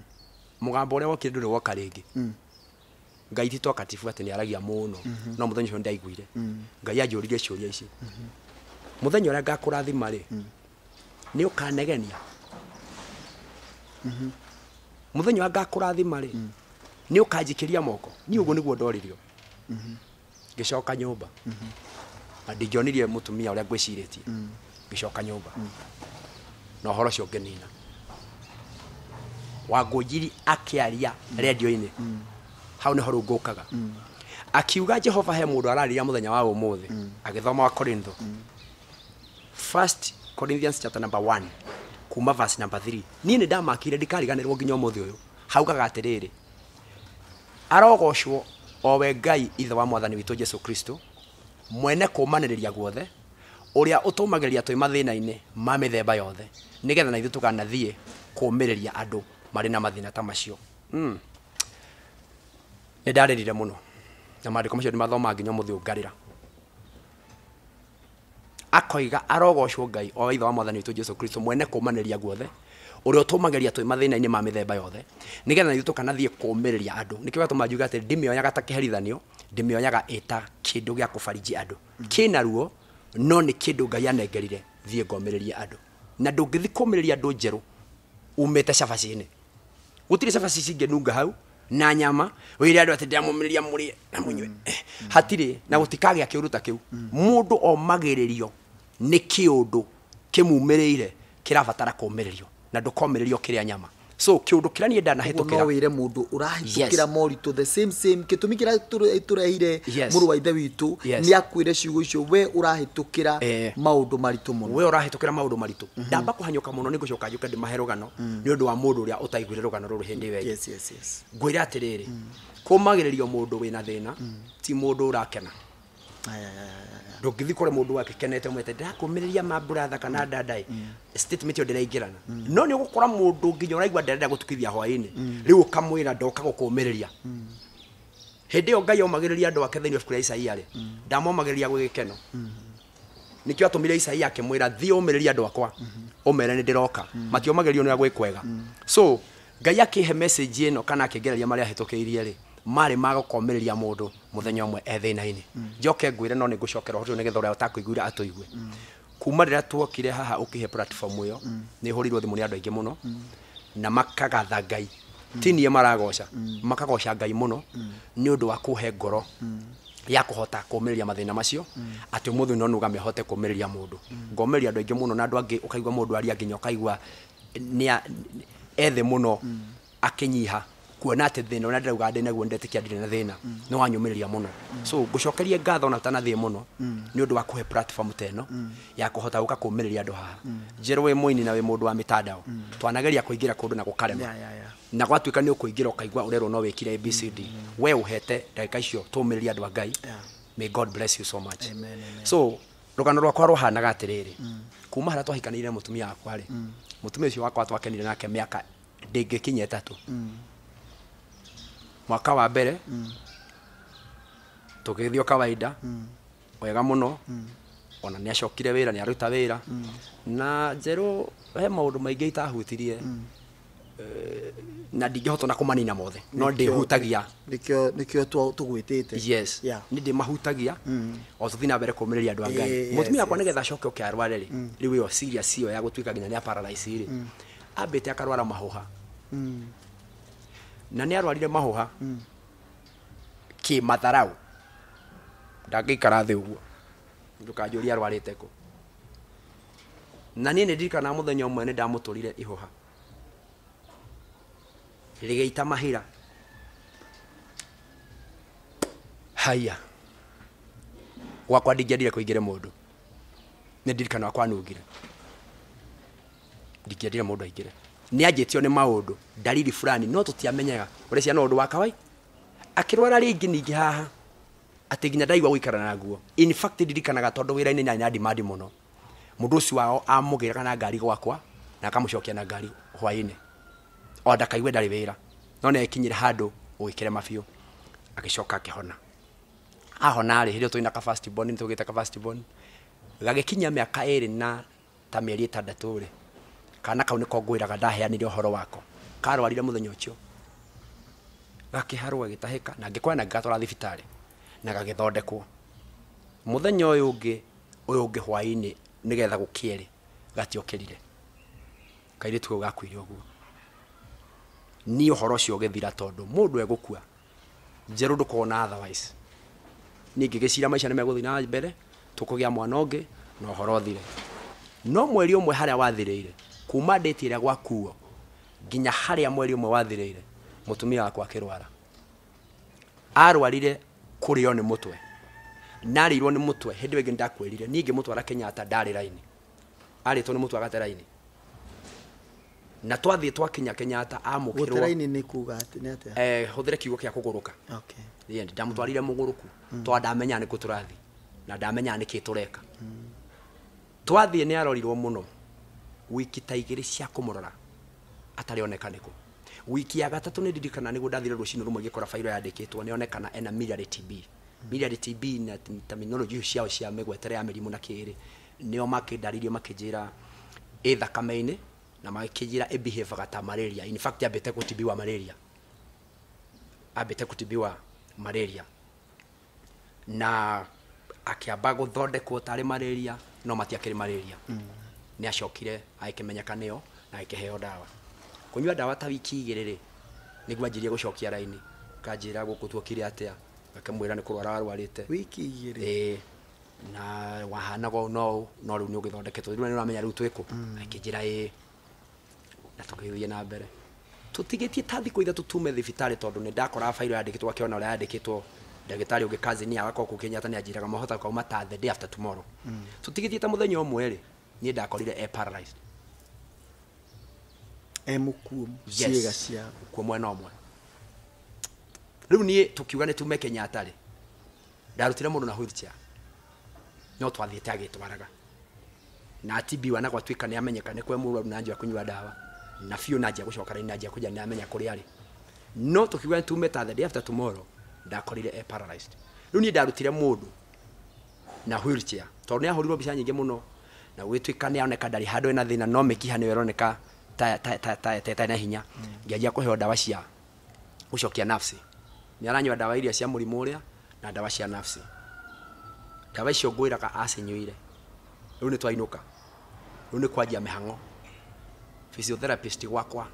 mũgambo ũrĩa wokire ndũrĩ woka rĩngĩ. Ngai ti talkative atĩ nĩ aragia mũno, no mũthenya ũcio nĩndaiguire Ngai anjũririe ciũria ici: mũthenya ũrĩa ngakũrathima rĩ, nĩ ũkanegenia? Mũthenya ũrĩa ngakũrathima rĩ, nĩ ũkanjikĩria moko? Niĩ ũguo nĩguo ndoririo. Ngĩcoka nyũmba na ndingĩonirie mũtumia ũrĩa ngwĩcirĩtie. Ngĩcoka nyũmba na ũhoro ũcio ngĩnina. Wangũnjiri akĩaria rendio-inĩ hau nĩho rĩu ngũkaga, akiuga Jehova he mũndũ ararĩria mũthenya wa ũmũthĩ, agĩthoma wa Korintho, First Corinthians chapter number 1 kuma verse number 3. Niĩ nĩ ndamakire ndikariganĩrwo nginya ũmũthĩ ũyũ. Haugaga atĩrĩrĩ, arogocwo o we Ngai ithe wa mwathani witũ Jesu Kristo, mwene kũmanĩrĩria guothe, ũrĩa ũtũmagĩrĩria twĩ mathĩna-inĩ ma mĩthemba yothe, nĩgetha na ithuĩ tũkanathiĩ kũũmĩrĩria andũ marĩ na mathĩna ta macio. Nĩ ndarĩrire mũno na maandĩko macio nĩmathomaga nginya ũmũthĩ ũyũ ngarĩra. Akoiga arogocwo Ngai o ithe wa mwathani witũ Jesu Kristo, mwene kũmanĩrĩria guothe, ũrĩa ũtũmagĩrĩria twĩ mathĩna-inĩ ma mĩthemba yothe, nĩgetha na ithuĩ tũkanathiĩ kũũmĩrĩria andũ. Nĩkĩo gĩatũma njuge atĩ ndimĩoyaga ta kĩherithanio, ndĩmĩoyaga ĩta kĩndũ gĩa kũbariji andũ kĩna ruo, no nĩ kĩndũ Ngai anengerire thiĩ ngomĩrĩrie andũ. Na ndũngĩthi kũmĩrĩria andũ njerũ umĩte cabaci-inĩ, gũtirĩ cabaci cingĩnunga hau na nyama wĩre andũ atĩ ndĩramũmĩrĩria mũrĩe na mũnyue. Hatirĩ na gũtikagĩa kĩũndũ ta kĩu. Mũndũ omagĩrĩrio nĩ kĩũndũ kĩmumĩrĩire kĩrabatara kũmĩrĩrio, na ndũkomĩrĩrio kĩrĩa nyama. So kĩũndũ kĩrĩa niĩ Ũguo no ndanahĩtũkĩra wĩre mũndũ ũrahĩtũkĩra moritũ the same same gĩtũmi kĩrĩa tũrehire mũrũ wa ithe witũ nĩ akwĩre ciugo icio, we ũrahĩtũkĩra maũndũ maritũ mũno. We ũrahĩtũkĩra maũndũ maritũ, ndamba kũhanyũka mũno, nĩ ngũcoka njũke ndĩmahe rũgano nĩ ũndũ wa mũndũ ũrĩa ũtaiguire rũgano rũrũ hĩndĩ ĩyo ĩngĩ. Ngwĩre atĩrĩrĩ, kũmagĩrĩrio mũndũ wĩna thĩna ti mũndũ ũrakena. Aya, aya, aya, aya. Ndũngĩthiĩ kũrĩ mũndũ wakenete ũmwĩte ndĩrakũmĩrĩria mambũratha kana ndandai, statement ĩyo ndĩraingĩrana. No nĩ ũgũkora mũndũ nginya ũraigua ndarenda gũtukithia hwaĩ-inĩ, rĩu ũkamwĩra ndoka gũkũmĩrĩria. Hĩndĩ ĩyo Ngai omagĩrĩria andũ ake thĩinĩ wa ibuku rĩa Isaia rĩ, ndamomagĩrĩria gwĩ gĩkeno. Nĩkĩo atũmire Isaia akĩmwĩra, thiĩ ũmĩrĩrie andũ akwa, ũmere nĩ ndĩroka. Matiomagĩrĩrio nĩ ũrĩa gwĩ kwega. So Ngai akĩhe message ĩno kana akĩngereria marĩa ahĩtũkĩirie rĩ, marĩ ma gũkomĩrĩria mũndũ mũthenya ũmwe e thĩna-inĩ. Njoke ngwĩre, no nĩ ngũcokera ũhoro ũcio nĩgetha ũrĩa ũtakũiguire atũigue. Kuma rĩrĩa tuokire haha ũkĩhe platform ĩyo, nĩ hũrĩirwo thimũ nĩ andũ aingĩ mũno na makagatha Ngai. Ti niĩ maragoca, makagoca Ngai mũno nĩ ũndũ wa kũhe ngoro ya kũhota kũmĩrĩria mathĩna macio, atĩ ũmũthĩ no nũgame hote kũmĩrĩria mũndũ. Ngomĩrĩria andũ aingĩ mũno, na andũ angĩ ũkaigua mũndũ aria nginya ũkaigua nĩ ethĩ mũno akĩnyiha, kuona atĩ thĩna ũrĩa ndĩrauga ndĩ naguo ndetĩkia ndirĩ na thĩna, nĩ wanyũmĩrĩria mũno. So ngũcokerie ngatho ona ũtanathiĩ mũno nĩ ũndũ wa kũhe platform ta ĩno ya kũhota gũka kũmĩrĩria andũ haha. Njerũ wĩ mũini na wĩ mũndũ wa mĩtandao, twanageria kũingĩra kũndũ na gũkarema na gwatuĩka nĩ ũkũingĩra ũkaigua ũrerwo no wĩkire ABCD. We ũhete ndagĩka icio tũmĩrĩrie andũ a Ngai. May God bless you so much. Amen, amen. So rũgano rwakwa rũhanaga atĩrĩrĩ, kuma harĩa twahikanĩire na mũtumia wakwa rĩ, mũtumia ũcio wakwa twakenire nake mĩaka ndĩngĩkinya 3. Mwaka wa mbere tũgĩthiĩ o kawaida wega mũno, ona nĩ acokire wĩra, nĩ aruta wĩra na njerũ. He maũndũ maingĩ itahutirie na ndingĩhota ona kũmanina mothe, no ndĩhutagia. Nĩkĩo tũgwĩtĩte. Yes. Nĩ ndĩmahutagia o tũthiĩ na mbere kũmĩrĩria andũ a Ngai. Mũtumia wakwa nĩgetha acoke oke arware rĩ, rĩu ĩyo serious ĩyo ya gũtuĩka nginya nĩ paralyze rĩ, ambĩte akarwara mahũha. Na nĩ arwarire mahũha kĩmatharau, ndangĩikara thĩ ũguo. Ndũkanjũrie arwarĩte kũ. Na niĩ nĩ ndirikanaga mũthenya ũmwe nĩ ndamũtũrire ihũha rĩgĩita mahira. Haya, gwakwa ndingĩendire kũingĩre mũndũ, nĩ ndirikanaga kwanungire, ndingĩendire mũndũ aingĩre. Nĩ anjĩtio nĩ maũndũ dalili fulani no tũtiamenyaga ũrĩa ciana ũndũ wa kawai. Akĩrwara rĩngĩ ningĩ haha atĩ nginya ndaigua gũikara na nguo. In fact ndirikanaga tondũ wĩra-inĩ nĩ na demand mũno, mũndũ ũcio wao amũgĩraga na ngari gwakwa na akamũcokia na ngari hwaĩ-inĩ, o ndakaigue ndarĩ wĩra. No nĩ akinyire handũ ũgĩkĩrema biũ, agĩcoka akĩhona. Ahona rĩ, hĩndĩ ĩyo twĩna ka first born, nĩ tũgĩte ka first born, gagĩkinyia mĩaka 2 na ta mĩeri 6 rĩ, kana kau nĩko ngwĩraga ndaheanire ũhoro wako. Karwarire mũthenya ũcio, gakĩharwo gagĩtahĩka, na ngĩkora na ngĩgatwara thibitarĩ na gagĩthondekwo. Mũthenya ũyũ ũngĩ hwaĩ-inĩ nĩgetha gũkĩe rĩ, gatiokĩrire. Kairĩtu kau gakuire ũguo. Niĩ ũhoro ũcio ũgĩthira tondũ mũndũ egũkua njerũ ndũkorwo na otherwise. Niĩ ngĩgĩcira maica nĩ megũthiĩ na mbere, tũkũgĩa mwana ũngĩ na ũhoro ũthire. No mweri ũmwe harĩa wathirĩire, kuma date ĩrĩa gwakuo nginya harĩa mweri ũmwe wathirĩire, mũtumia wakwa akĩrwara. Arwarire kũrĩo nĩ mũtwe, narĩirwo nĩ mũtwe. Hĩndĩ ĩyo ĩngĩ nĩndakwĩrire niĩ ngĩmũtwara Kenyatta ndarĩ raini, arĩtwo nĩ mũtwe agate raini. Na twathiĩ twakinya Kenyatta amũkĩrwo. Gũte raini nĩ kuga atĩ nĩ atĩa? Hũthĩre kiugo kĩa kũgũrũka. Okay. Yeah, ndamũtwarire mũgũrũku tondũ ndamenya nĩ kũ tũrathiĩ na ndamenya nĩ kĩ tũreka. Twathiĩ nĩ arorirwo mũno wiki ta 2 cia kũmũrora atarĩ oneka nĩkũ. Wiki ya gatatũ nĩ ndirikana nĩguo ndathire rũcinĩ rũmwe ngĩkora fairo yandĩkĩtwo nĩ onekana ena miliary TB. Miliary TB na terminology ciao cia mĩgwetere ya mĩrimũ na kĩrĩ, nĩo makĩndarĩria makĩnjĩra ĩ thakame-inĩ na makĩnjĩra ĩ behavior ta malaria. In fact ambĩte gũtibiwa malaria, ambĩte gũtibiwa malaria na akĩamba gũthondekwo tarĩ malaria no matiakĩrĩ malaria. Nĩ acokire agĩkĩmenyeka nĩyo na agĩkĩheo ndawa. Kũnyua ndawa ta wiki 2 rĩ, nĩguo anjirie gũcokia raini, kanjĩra gũkũ tuokire atĩa, gakĩmwĩra nĩ kũrwara arwarĩte wiki 2. Ĩĩ, na wahanaga ũũ no no rĩu nĩ ũgĩthondeketwo, rĩu nĩ ũramenya rĩu twĩkũ. Akĩnjĩra ĩĩ, na tũgĩthiĩ na mbere. Tũtigĩtie ta thikũ 3 tume thibitarĩ tondũ nĩ ndakoraga fairo yandĩkĩtwo, akĩona ũrĩa yandĩkĩtwo ndagĩtarĩ ũngĩ cousin yao akorwo kũu Kenyatta nĩ anjĩraga mahota kauma ta the day after tomorrow. Tũtigĩtie ta mũthenya ũmwe rĩ, niĩ ndakorire e paralyzed. E mũkuo ciĩga cia kuo mwena ũmwe. Rĩu niĩ tũkiuga nĩ tume Kenyatta rĩ, ndarutire mũndũ na wheelchair, no twathiĩte agĩtwaraga na atibiwa na gwatuĩka nĩ amenyeka nĩ kwe mũrwaru na anjia kũnyua ndawa na biũ na anjia gũcoka raini na anjia kũnja nĩ amenya kũrĩa arĩ. No tũkiuga nĩ tume ta the day after tomorrow, ndakorire e paralyzed. Rĩu niĩ ndarutire mũndũ na wheelchair tondũ nĩ ahũrirwo mbica nyingĩ mũno na gũgĩtuĩka nĩ aoneka ndarĩ handũ ena thĩna, no mĩkiha nĩyo ĩroneka ta na hinya. Ngĩanjia kũheo ndawa cia gũcokia nafsi. Nĩ aranyua ndawa iria cia mũrimũ ũrĩa na ndawa cia nafsi. Ndawa icio ngwĩraga acinyuire. Rĩu nĩ twainũka, rĩu nĩ kwanjia mĩhang'o physiotherapist gwakwa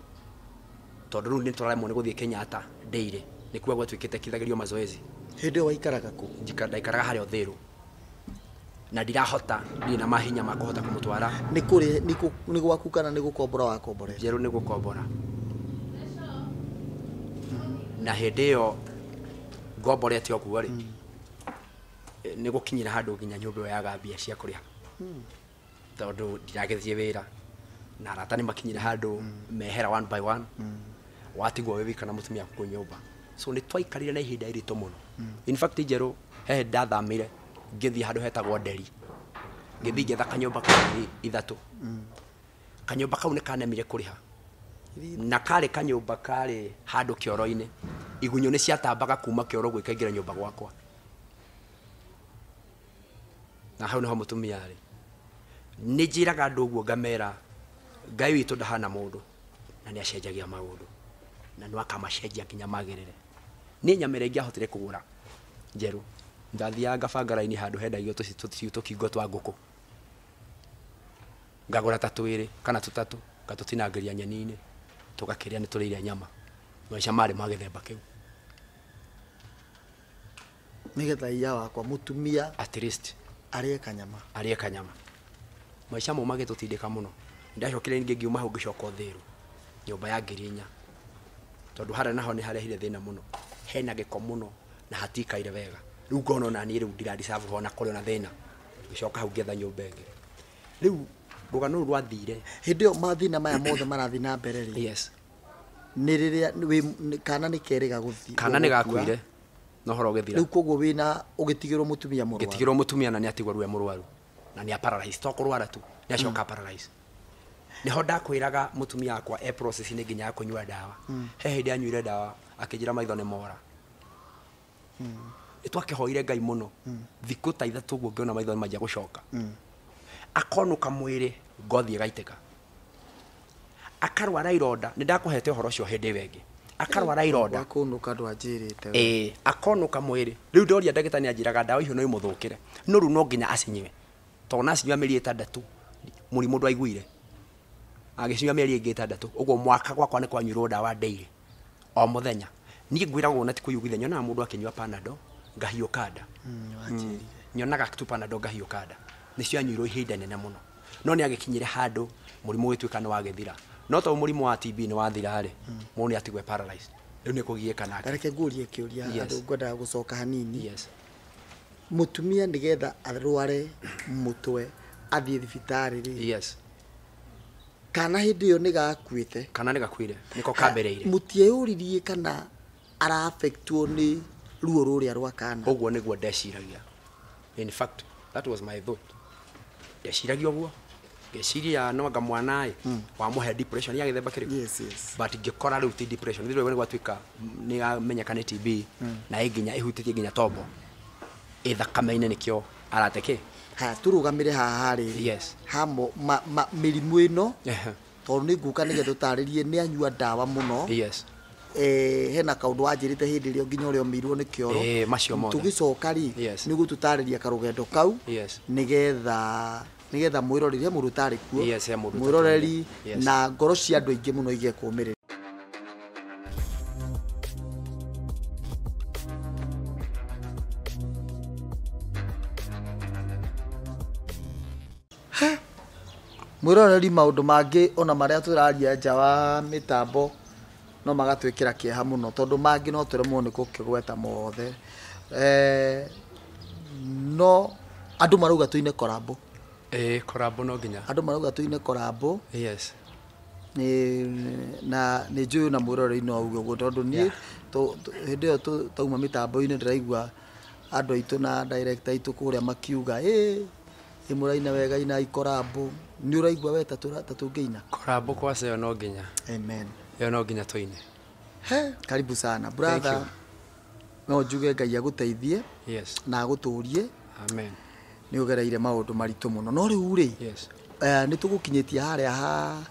tondũ rĩu nĩ tũraremwo nĩ gũthiĩ Kenyatta daily, nĩkuo gwatuĩkĩte kithagĩrio mazoezi. Hĩndĩ ĩyo waikaraga kũ? Ndaikaraga harĩa Ũthĩrũ na ndirahota, ndirĩ na mahinya ma kũhota kũmũtwara. Nĩ kũrĩ, nĩ gwaku kana nĩ gũkombora wakomborete? Njerũ nĩ gũkombora. Na hĩndĩ ĩyo ngomborete ũguo rĩ, nĩ gũkinyĩra handũ nginya nyũmba ĩyo yaga mbia cia kũrĩha tondũ ndiragĩthiĩ wĩra na arata nĩ makinyire handũ mehera one by one, watigwo wĩ wika na mũtumia waku kũu nyũmba. So nĩ twaikarire na ihinda iritũ mũno. In fact njerũ he hĩndĩ ndathamire ngĩthiĩ handũ hetagwo Nderi, ngĩthiĩ ngĩetha kanyũmba ka ngiri 3. Kanyũmba kau nĩ kanemire kũrĩha na karĩ kanyũmba karĩ handũ kĩoro-inĩ, igunyũ nĩ ciatambaga kuma kĩoro gwĩkaingĩra nyũmba gwakwa, na hau nĩho mũtumia arĩ. Nĩ njĩraga andũ ũguo ngamera Ngai witũ ndahana mũndũ na nĩ acenjagia maũndũ na no akamacenjia nginya magĩrĩre. Niĩ nyama ĩrĩa ingĩahotire kũgũra njerũ, ndathiaga ngabanga raini handũ hendagio tũkingo twa ngũkũ, ngagũra ta 2 kana 3 ngatũtinangĩria nyeni-inĩ, tũgakĩrĩa nĩ tũrĩire nyama. Maica marĩ ma gĩthemba kĩu. Nĩgetha iya wakwa mũtumia at least Arĩe kanyama. Arĩe kanyama. Maica mau magĩtũtindĩka mũno. Ndacokire ningĩ ngiuma hau ngĩcoka Ũthĩrũ, nyũmba ya 4,000, tondũ harĩa naho nĩ harehire thĩna mũno, hena gĩko mũno na hatikaire wega. Rĩu ngona ona niĩ rĩu ndira deserve ona kũrĩ ona thĩna. Ngĩcoka hau ngĩetha nyũmba ĩngĩ. Rĩu rũgano rũu rwathire. Hĩndĩ ĩyo mathĩna maya mothe marathiĩ na mbere rĩ, Yes. nĩ rĩrĩa wĩ kana nĩ kerĩga gũthiĩ. Kana nĩ gakuire na ũhoro ũgĩthira. Rĩu koguo wĩna ũgĩtigĩrwo mũtumia mũrwaru. Ngĩtigĩrwo mũtumia na nĩ atigwo rĩu e mũrwaru. Na nĩ a paralyze, to kũrwara tu, nĩ acoka paralyze. Nĩho ndakwĩraga mũtumia wakwa e process-inĩ nginya ya kũnyua ndawa. He hĩndĩ anyuire ndawa akĩnjĩra maitho nĩ mora. Nĩ twakĩhoire Ngai mũno. Thikũ ta 3 ũguo ngĩona maitho nĩ manjia gũcoka. Akonũka mwĩrĩ, ngothi ĩgaitĩka. Akarwara ironda, nĩ ndakũhete ũhoro ũcio hĩndĩ ĩyo ĩngĩ. Akarwara ironda. Wakũnũka ndwanjĩrĩte. Ĩĩ, akonũka mwĩrĩ. Rĩu ndoria ndagĩtarĩ nĩ anjĩraga ndawa icio no imũthũkĩre. No rĩu no nginya acinyue. Tondũ na acinyua mĩeri 6, mũrimũ ndwaiguire. Agĩcinyua mĩeri ĩngĩ 6, ũguo mwaka gwakwa nĩ kwanyuirwo ndawa daily. O mũthenya. Niĩ ngwĩragwo na ti kũiguithia, nyonaga mũndũ akĩnyua Panadol, ngahiũka nda. Wanjĩrire. Nyonaga tu Panadol ngahiũka nda. Nĩcio anyuirwo ihinda inene mũno. No nĩ agĩkinyire handũ mũrimũ ũgĩtuĩka nĩ wagĩthira. No to mũrimũ wa TB nĩ wathira rĩ, mũndũ nĩ atigwo paralyzed. Rĩu nĩ kũgiĩka nake. Reke ngũrie kĩũria, Yes. andũ ngwendaga gũcoka hanini. Yes. Mũtumia nĩgetha arware mũtwe athiĩ thibitarĩ rĩ, Yes. kana hĩndĩ ĩyo nĩ gakuĩte. Kana nĩ gakuire, nĩko kambĩrĩire. Mũtieyũririe kana ara-affectwo nĩ ruo rũrĩa rwa kana. Ũguo nĩguo ndeciragia. In fact, that was my thought. Ndeciragia ũguo. Ngeciria no anga mwana ĩ, wamũhe depression ya gĩthemba kĩrĩkũ. Yes, yes. But ngĩkora rĩu ti depression. Rĩu nĩ gwatuĩka nĩ amenyeka nĩ TB na ĩ nginya ĩhutĩtie nginya tombo. Ĩ thakame-inĩ nĩkĩo arate kĩ. Haya, tũrũgamĩre haha rĩ. Yes. Hamo mĩrimũ ĩno, Ehe. tondũ nĩ ngũka nĩgetha ũtarĩrie nĩ anyua ndawa mũno. Yes. Hena kaũndũ wanjĩrĩte hĩndĩ ĩrĩa nginya ũrĩa ũmĩirwo nĩ kĩoro. Ĩĩ, macio mothe. Tũgĩcoka rĩ, Yes. nĩ ũgũtũtarĩria karũgendo kau. Yes. Nĩgetha mwĩroreri, he mũndũ ũtarĩ kuo. Yes, he mũndũ ũtarĩ Mwĩroreri kuo. Yes. na ngoro cia andũ aingĩ mũno igĩe kũũmĩrĩria. Mwĩroreri, maũndũ mangĩ ona marĩa tũraria nja wa mĩtambo no magatwĩkĩra kĩeha mũno, tondũ mangĩ no tũremwo nĩ gũkĩgweta mothe. No andũ marauga tũine korambo. Ĩĩ, korambo no nginya. Andũ marauga tũine korambo. Yes. Na nĩ njũĩ na mwĩroreri no auge ũguo, tondũ niĩ Yeah. hĩndĩ ĩyo tauma mĩtambo-inĩ ndĩraigua andũ aitũ na director aitũ kũrĩa makiuga, ĩ, ĩ mũraina wega inai korambo. Nĩ ũraigua we ta tũngĩina? Korambo kwaca ĩyo no nginya. Amen. Ĩyo no nginya tũine. He, karibu sana brother. Thank you. No njuge Ngai agũteithie. Yes. Na agũtũrie. Amen. Nĩ ũgereire maũndũ maritũ mũno. No rĩu rĩ, Yes. Nĩ tũgũkinyĩtie harĩa ha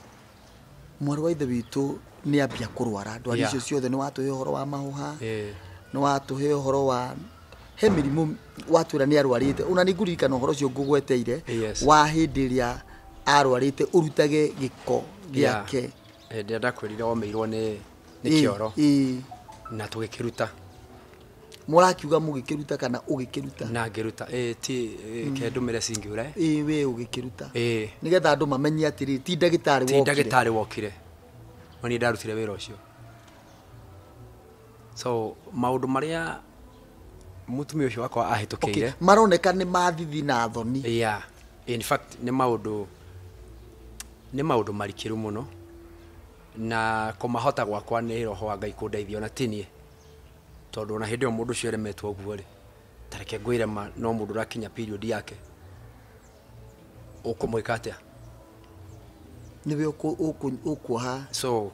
mwarĩ wa ithe witũ nĩ ambia kũrwara. Ndwari Yeah. icio ciothe nĩ watũhe ũhoro wa mahũha. Yeah. Nĩ watũhe ũhoro wa he mĩrimũ watwĩra nĩ arwarĩte. Ona nĩ ngũririkana ũhoro ũcio ngũgweteire. Yes. Wa hĩndĩ ĩrĩa arwarĩte ũrutage gĩko gĩake. Yeah. Hĩndĩ ĩrĩa ndakwĩrire omĩirwo nĩ kĩoro. Na tũgĩkĩruta. Mũrakiuga mũgĩkĩruta kana ũgĩkĩruta? Na ngĩruta. Ti, ke ndũmĩre cingiure. We ũgĩkĩruta. Nĩgetha andũ mamenye atĩrĩ, ti ndagĩtarĩ Ti wokire. ndagĩtarĩ wokire. No niĩ ndarutire wĩra ũcio. So maũndũ marĩa mũtumia ũcio wakwa ahĩtũkĩire. Okay. Maroneka nĩ mathithi na thoni. Yeah. In fact, nĩ maũndũ marikĩru mũno. Na kũmahota gwakwa nĩ roho wa Ngai kũndeithia ona ti niĩ. Tondũ ona hĩndĩ ĩyo mũndũ ũcio aremetwo ũguo rĩ, ta reke ngwĩre ma, no mũndũ ũrakinya period yake. Ũkũmwĩka atĩa? Nĩwe ũkuoha. So,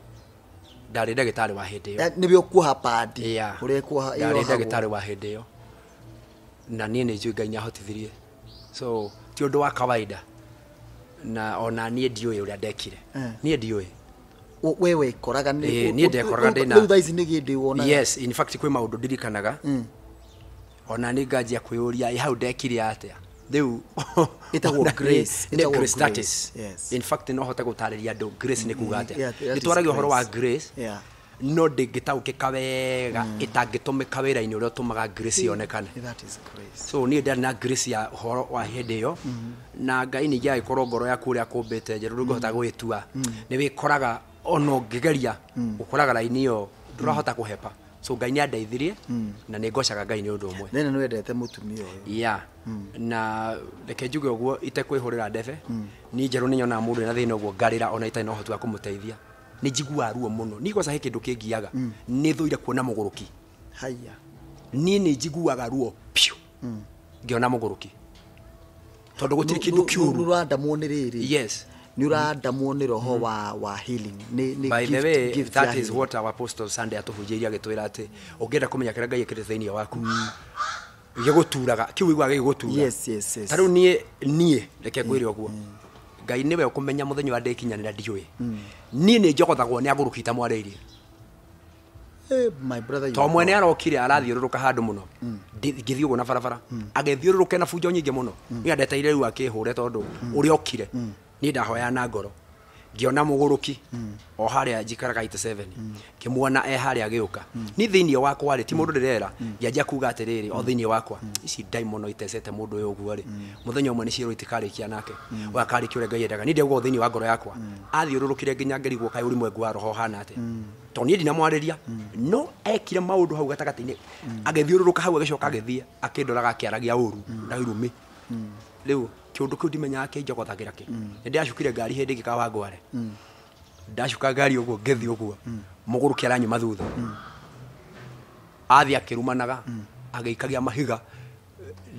ndarĩ ndagĩtarĩ wa hĩndĩ ĩyo. Nĩwe ũkuoha padi. Yeah. Ũrĩa ĩkuoha, Ndarĩ ĩyohagwo. ndagĩtarĩ wa hĩndĩ ĩyo. Na niĩ nĩ njũĩ Ngai nĩahotithirie. So, ti ũndũ wa kawaida. Na ona niĩ ndiũĩ ũrĩa ndekire. Niĩ ndiũĩ. We wekoraga nĩ Niĩ ndekoraga ndĩna Rĩu thaa ici nĩ gĩndĩ wonaga. Yes, in fact kwĩ maũndũ ndirikanaga. Ona nĩ nganjia kwĩyũria, ĩ hau ndekire atĩa? Rĩu Ĩtagwo ona grace, nĩ ĩtagwo grace grace. status. Yes. In fact no hote gũtarĩria andũ grace nĩ kuga atĩa. Yeah, that Nĩ is twaragia ũhoro wa grace. grace. Yeah. No ndĩngĩtaũkĩka wega ĩtangĩtũmĩka wĩra-inĩ ũrĩa ũtũmaga grace yonekane. That is grace. So niĩ ndarĩ na grace ya ũhoro wa hĩndĩ ĩyo, na Ngai ningĩ agĩkorwo ngoro yaku ũrĩa akũmbĩte njerũ ndũngĩhota gwĩtua, nĩ wĩkoraga ona ũngĩgeria ũkoraga raini ĩyo ndũrahota kũhepa. So Ngai nĩ andeithirie na nĩ ngocaga Ngai nĩ ũndũ ũmwe. Nene nĩ wendete mũtumia ũyũ. Ya, na reke njuge ũguo itekwĩhũrĩra ndebe, niĩ njerũ nĩ nyonaga mũndũ ena thĩna ũguo ngarĩra ona itarĩ na ũhoti wa kũmũteithia. Nĩ njiguaga ruo mũno. Niĩ kwanza he kĩndũ kĩngiaga, nĩ thũire kuona mũgũrũki. Haya. Niĩ nĩ njiguaga ruo piũ ngĩona mũgũrũki, tondũ gũtirĩ kĩndũ kĩũru. Nĩ ũrandamwo nĩ rĩrĩ. Yes. Nĩ ũrandamwo nĩ roho wa healing. Nĩ By the gift, way, gift that ya is healing. what our Apostle Sunday atũhunjĩirie agĩtwĩra atĩ ũngĩenda kũmenya kĩrĩa Ngai ekĩrĩte thĩinĩ waku, gĩgũturaga kĩu ũiguaga gĩgũtura. Yes, yes, yes. Ta rĩu niĩ reke ngwĩre ũguo, Ngai nĩwe ũkũmenya mũthenya ũrĩa ndĩkinyanĩra ndiũĩ. Niĩ nĩ njogothagwo nĩ agũrũki itamwarĩirie. Hey, my brother, you To are mwene wrong. arokire arathiũrũrũka handũ mũno. Ngĩthiĩ ũguo na barabara, agĩthiũrũrũke na bunjo nyingĩ mũno. Niĩ ndeteire rĩu akĩhũre tondũ ũrĩa okire niĩ ndahoya na ngoro, ngĩona mũgũrũki o harĩa njikaraga 87, ngĩmuona e harĩa agĩũka. Niĩ thĩinĩ wakwa rĩ, ti mũndũ ndĩrera, ngĩanjia kuga atĩrĩrĩ, o thĩinĩ wakwa, ici ndaimono itecete mũndũ ũyũ ũguo rĩ, mũthenya ũmwe nĩ ciĩrwo itikarĩkia nake, ũyũ akarĩkia ũrĩa Ngai endaga. Niĩ ndauga o thĩinĩ wa ngoro yakwa, athiũrũrũkire nginya ngĩrigwo kaĩ ũrimwengu wa roho ũhana atĩa, tondũ niĩ ndinamwarĩria, no ekire maũndũ hau gatagatĩ-inĩ, agĩthiũrũrũka hau, agĩcoka agĩthiĩ akĩndoraga akĩaragia ũru na irumi. Rĩu kĩũndũ kĩu ndimenyaga kĩnjogothagĩra kĩ. Nĩ ndĩracukire ngari hĩndĩ ĩngĩ Kawangware, ndacuka ngari ũguo ngĩthiĩ ũguo, mũgũrũki aranyuma thutha, athiĩ akĩrumanaga agĩikagia mahiga.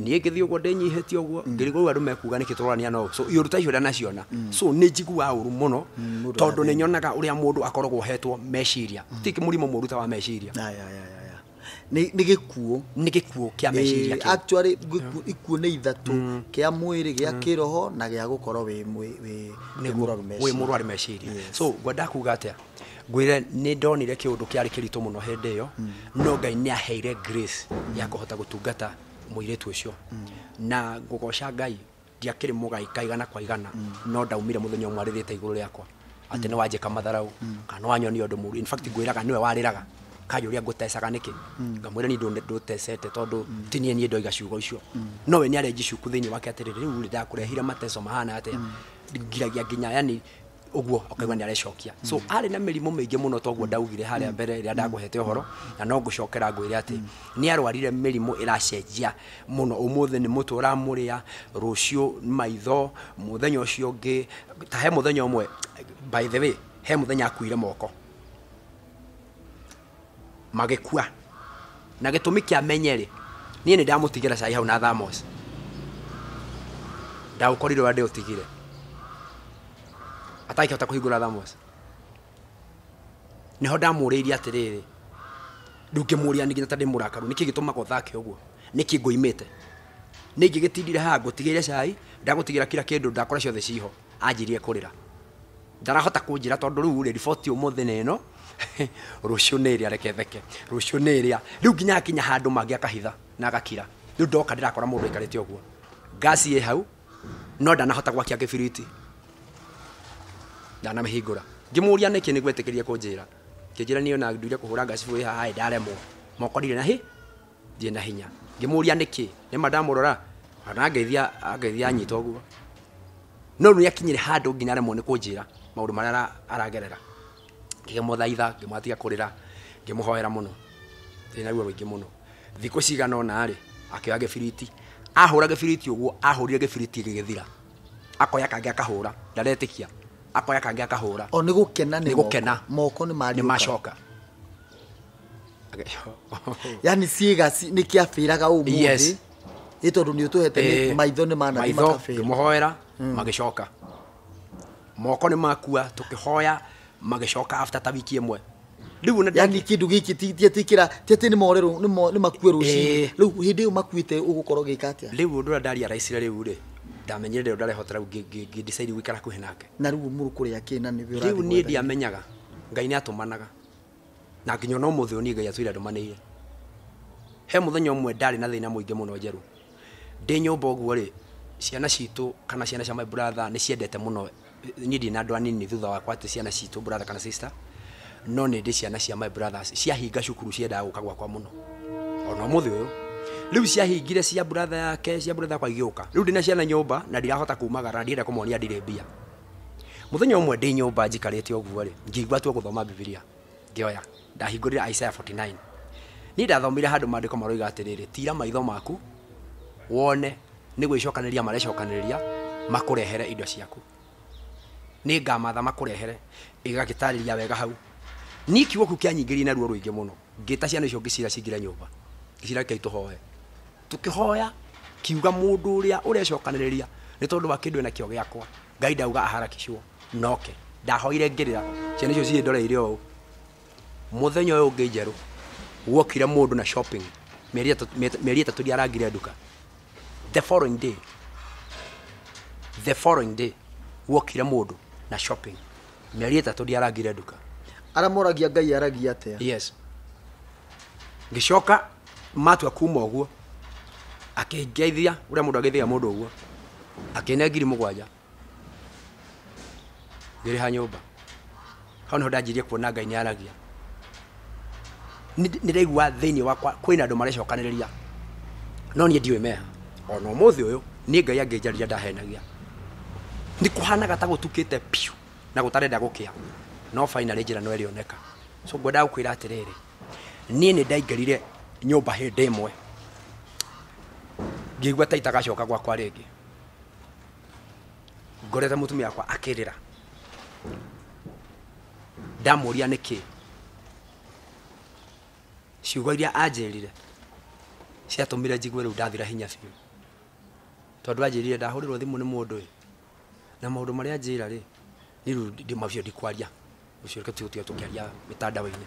Niĩ ngĩthiĩ ũguo ndĩnyihĩtie ũguo, ngĩrigwo rĩu andũ mekuga nĩkĩ tũrorania no. So iũndũ ta icio ndanaciona, so nĩ njiguaga ũru mũno, Mũndũ tondũ nĩ arathĩna. nyonaga ũrĩa mũndũ akoragwo hetwo meciria. Ti mũrimũ mũũru ta wa meciria. Ya, ya, ya, ya, ya. Nĩ gĩkuũ. Nĩ gĩkuũ kĩa meciria kĩu. Actually ikuũ nĩ ithatũ, kĩa mwĩrĩ, gĩa kĩroho na gĩa gũkorwo wĩ wĩ wĩ mũrwaru wĩ meciria. mũrwaru meciria. Yes. So ngwenda kuga atĩa, ngwĩre nĩ ndonire kĩũndũ kĩarĩ kĩritũ mũno hĩndĩ ĩyo, no Ngai nĩ aheire grace ya kũhota gũtungata mũirĩtu ũcio, na ngũgoca Ngai ndiakĩrĩ mũgai kaigana kwa igana, no ndaumire mũthenya ũmwe arĩrĩte igũrũ rĩakwa atĩ nĩ wanjĩka matharau kana nĩ wanyonia ũndũ mũru. In fact ngwĩraga nĩwe warĩraga kanjũria ngũtecaga nĩkĩ, ngamwĩra niĩ ndũtecete tondũ ti niĩ ndoiga ciugo icio, no we nĩ arenji ciuku thĩinĩ wake atĩrĩrĩ, rĩu rĩ ndakũrehire mateco mahana atĩa, ngiragia nginya yani ũguo ũkaigua nĩ arecokia. So arĩ na mĩrimũ mĩingĩ mũno, toguo ndaugire harĩa mbere rĩrĩa ndakũhete ũhoro, na no ngũcokera ngwĩre atĩ nĩ arwarire mĩrimũ ĩracenjia mũno. Ũmũthĩ nĩ mũtwe ũramũrĩa, rũciũ nĩ maitho, mũthenya ũcio ũngĩ ta he mũthenya ũmwe, by the way, he mũthenya akuire moko magĩkua, na gĩtũmi kĩa menye rĩ, niĩ nĩ ndamũtigĩra cai hau na thamos, ndaũkorire ũrĩa ndĩũtigire atakĩhota kũhingũra thamos. Nĩho ndamũrĩirie atĩrĩrĩ, rĩu ngĩmũria nginya ta ndĩ mũrakaru, nĩkĩ gĩtũmaga ũthake ũguo, nĩkĩ ngũimĩte, nĩ ingĩgĩtindire haha ngũtigĩire cai, ndagũtigĩra kila kĩndũ, ndakora ciothe ciho. Anjirie kũrĩra, ndarahota kũnjĩra tondũ rĩu rĩ riboti ũmũthĩ nĩ ĩno, rũciũ nĩ ĩrĩa, reke theke, rũciũ nĩ ĩrĩa. Rĩu nginya akinya handũ mangĩ akahitha na agakira. Rĩu ndoka ndĩrakora mũndũ aikarĩte ũguo, ngasi ĩ hau, no ndanahota gwakia kĩbiriti, ndanamĩhingũra. Ngĩmũria nĩkĩ nĩ gwetĩkĩria kũnjĩra, kĩnjĩra niĩ ona nduire kũhũra ngaci ĩ haha ndaremwo, moko ndirĩ na hi ndirĩ na hinya. Ngĩmũria nĩkĩ, nĩma ndamũrora ona angeithia angeithia anyita ũguo, no rĩu nĩakinyire handũ nginya aremwo nĩ kũnjĩra maũndũ marĩa aragerera. Ngĩmũthaitha, ngĩmwatiga kũrĩra, ngĩmũhoera mũno, ndĩ na ruo rũingĩ mũno. Thikũ cigana ũna rĩ, akĩoya gĩbiriti, ahũra gĩbiriti ũguo, ahũrire gĩbiriti gĩgĩthira, akoya kangĩ akahũra, ndaretĩkia, akoya kangĩ akahũra. O nĩ gũkena nĩ Nĩ gũkena. Moko nĩ nĩ mariũka. Macoka. Yani ciĩga nĩ kĩabĩraga ũmũthĩ. Yes. Ĩ tondũ nĩ ũtũhete nĩ maitho nĩ manathiĩ maitho makabĩra. Ngĩmũhoera magĩcoka, moko nĩ makua, tũkĩhoya magĩcoka after ta wiki ĩmwe rĩu ona Yani kĩndũ gĩkĩ ti atĩ kĩra ti atĩ nĩ morerwo nĩ makue rũcinĩ. Ĩĩ. Rĩu hĩndĩ ĩyo makuĩte ũgũkorwo ũgĩka atĩa? Rĩu ũndũ ũrĩa ndariaraicire rĩu rĩ, ndamenyire rĩu ndarehota, rĩu ngĩ decide gũikara hakuhĩ nake. Na rĩu mũrũkũrĩa kĩ na nĩwe Rĩu ũrathiĩ niĩ gwetha? Ndiamenyaga Ngai nĩ atũmanaga, na nginya ona ũmũthĩ ũyũ niĩ Ngai atũire ndũmanĩire. He mũthenya ũmwe ndarĩ na thĩna mũingĩ mũno njerũ, ndĩ nyũmba ũguo rĩ, ciana citũ kana ciana cia my brother nĩ ciendete mũno. Niĩ ndirĩ na andũ anini thutha wakwa, atĩ ciana citũ, brother kana sister, No nĩ ndĩ ciana cia my brothers ciahinga cukuru ciendaga gũka gwakwa mũno ona ũmũthĩ ũyũ. Rĩu ciahingire cia brother yake, cia brother yakwa igĩũka. Rĩu ndĩna ciana nyũmba na ndirahota kumagara, na ndirenda kũmonia ndirĩ mbia. Mũthenya ũmwe ndĩ nyũmba njikarĩte ũguo rĩ, ngĩigua tua gũthoma Bibilia, ngĩoya ndahingũrire Isaiah 49. Niĩ ndathomire handũ maandĩko maroiga atĩrĩrĩ, tira maitho maku wone nĩ gwĩcokanĩrĩria marecokanĩrĩria makũrehere indo ciaku, nĩ ngamatha makũrehere. Ĩgagĩtarĩria wega hau. Niĩ kiugo kĩu kĩanyingĩrie na ruo rũingĩ mũno. Ngĩta ciana icio ngĩcira cingĩre nyũmba, ngĩcira rekei tũhoe. Tũkĩhoya kiuga mũndũ ũrĩa ũrecokanĩrĩria nĩ tondũ wa kĩndũ enakĩo gĩakwa, Ngai ndauga aharakicwo noke. Ndahoire ngĩrĩra, ciana icio ciĩndoreire ũũ. Mũthenya ũyũ ũngĩ njerũ guokire mũndũ na shopping, mĩeri 3 ndiarangire nduka. The following day, the following day guokire mũndũ na shopping, mĩeri 3 ndiarangire nduka. Arĩa moragia Ngai aragia atĩa? Yes. Ngĩcoka matua kuma ũguo, akĩngeithia ũrĩa mũndũ ageithagia mũndũ ũguo, akĩne 7,000 ngĩrĩha nyũmba. Hau nĩho ndanjirie kuona Ngai nĩ aragia. Nĩ ndaigua thĩinĩ wakwa kwĩna andũ marecokanĩrĩria, no niĩ ndiũĩ meha. Ona ũmũthĩ ũyũ niĩ Ngai angĩnjarĩria ndahenagia. Nĩ kũhanaga ta gũtukĩte piũ na gũtarenda gũkĩa, no finally njĩra no ĩrĩoneka. So ngwendaga gũkwĩra atĩrĩrĩ, niĩ nĩ ndaingĩrire nyũmba hĩndĩ ĩmwe ngĩigua ta itagacoka gwakwa rĩngĩ. Ngorete mũtumia wakwa akĩrĩra, ndamũria nĩkĩ. Ciugo iria anjĩrire ciatũmire njigue rĩu ndathira hinya biũ, tondũ anjĩrire ndahũrĩrwo thimũ nĩ mũndũ ĩ, na maũndũ marĩa anjĩra rĩ, niĩ rĩu macio ndikwaria. Ũcio reke tũtige tũkĩaria mĩtandao-inĩ.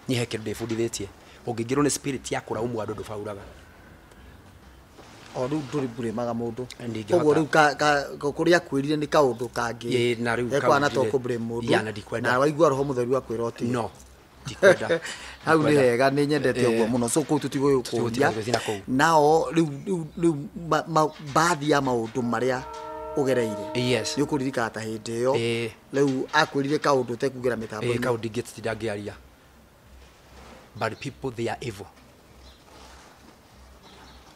Niĩ he kĩndũ ndĩbundithĩtie, ũngĩingĩrwo nĩ spirit ya kũraumwo andũ ndũbauraga. O rĩu ndũrĩ mbũrĩmaga mũndũ. Ndingĩhota. Koguo rĩu kũrĩa akwĩrire nĩ kaũndũ kangĩ. Ĩĩ, na rĩu Ekwana to kaũndũ kũ-blame mũndũ. Ya, na ndikwenda. Na waigua roho mũtheru akwĩra ũtige. No, ndikwenda. Hau nĩ Ndikwenda. hega, nĩ nyendete ũguo mũno. So kũu tũtigũgĩkũria. Tũtigũtinda na kũu. Nao rĩu rĩu baadhi ya maũndũ marĩa ũgereire. Yes. Nĩ ũkũririkana ta hĩndĩ ĩyo. Ĩĩ. Rĩu akwĩrire kaũndũ ũtekugĩra mĩtambo-inĩ. Ĩĩ, kaũndũ ingĩtinda ngĩaria. But people, they are evil.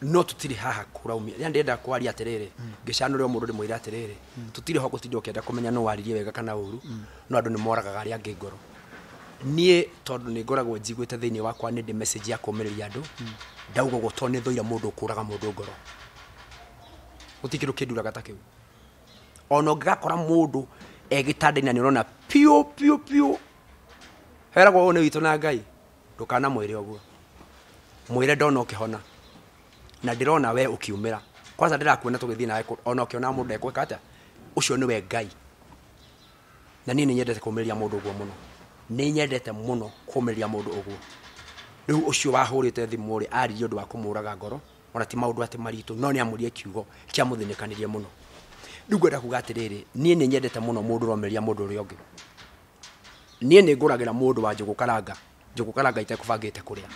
No tũtirĩ haha kũraumia. Rĩrĩa ndĩrenda kwaria atĩrĩrĩ, ngĩcanũra mũndũ ndĩmwĩre atĩrĩrĩ, tũtirĩ ho gũtinda ũkĩenda kũmenya nũ waririe wega kana ũru, no andũ nĩ moragaga arĩa angĩ ngoro. Niĩ tondũ nĩ ngoragwo njiguĩte thĩinĩ wakwa nĩ ndĩ message ya kũũmĩrĩria andũ, ndauga ũguo tondũ nĩ thũire mũndũ ũkũraga mũndũ ngoro. Gũtirĩ kĩndũ kĩnduraga ta kĩu. Ona ũngĩgakora mũndũ e gĩtanda-inĩ na nĩ ũrona piũ piũ piũ, heragwo ũũ nĩ witũ na Ngai, ndũkanamwĩre ũguo. Mwĩre ndona ũkĩhona, na ndĩrona we ũkiumĩra. Kwanza ndĩrakuona tũgĩthiĩ nawe kũ-, ona ũkĩona mũndũ ekwĩka atĩa, ũcio nĩwe Ngai. Na niĩ nĩ nyendete kũũmĩrĩria mũndũ ũguo mũno. Nĩ nyendete mũno kũũmĩrĩria mũndũ ũguo. Rĩu ũcio wahũrĩte thimũ rĩ, aririe ũndũ wa kũmũraga ngoro, ona ti maũndũ atĩ maritũ, no nĩ amũrie kiugo kĩamũthĩnĩkanirie mũno. Rĩu ngwenda kuga atĩrĩrĩ, niĩ nĩ nyendete mũno mũndũ ũromĩrĩria mũndũ ũrĩa ũngĩ. Niĩ nĩ ngũragĩra mũndũ wa njũgũ karanga, njũgũ karanga itekũbangĩte kũrĩa.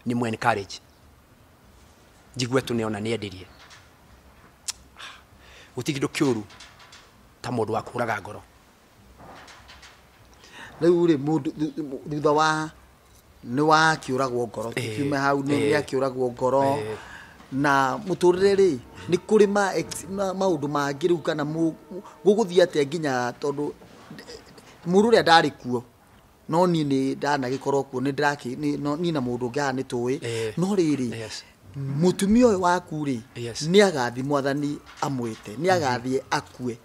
Nĩ mũ encourage. Njigue tu nĩona nĩendirie. Gũtirĩ kĩndũ kĩũru ta mũndũ wa kũraga ngoro. Rĩu rĩ, mũndũ thutha wa nĩ wakĩũragwo ngoro, tũkiume hau nĩ akĩũragwo ngoro. Na mũtũrĩre rĩ, nĩ kũrĩ maũndũ mangĩ rĩu kana gũgũthiĩ atĩa nginya tondũ mũndũ ũrĩa ndarĩ kuo, no niĩ nĩ ndanagĩkorwo kuo, nĩ ndĩrakĩ-, nĩ, no, niĩ na mũndũ ũngĩ haha nĩ tũĩ. No rĩrĩ, mũtumia ũyũ waku rĩ, nĩ agathiĩ mwathani amwĩte, nĩ agathiĩ akue.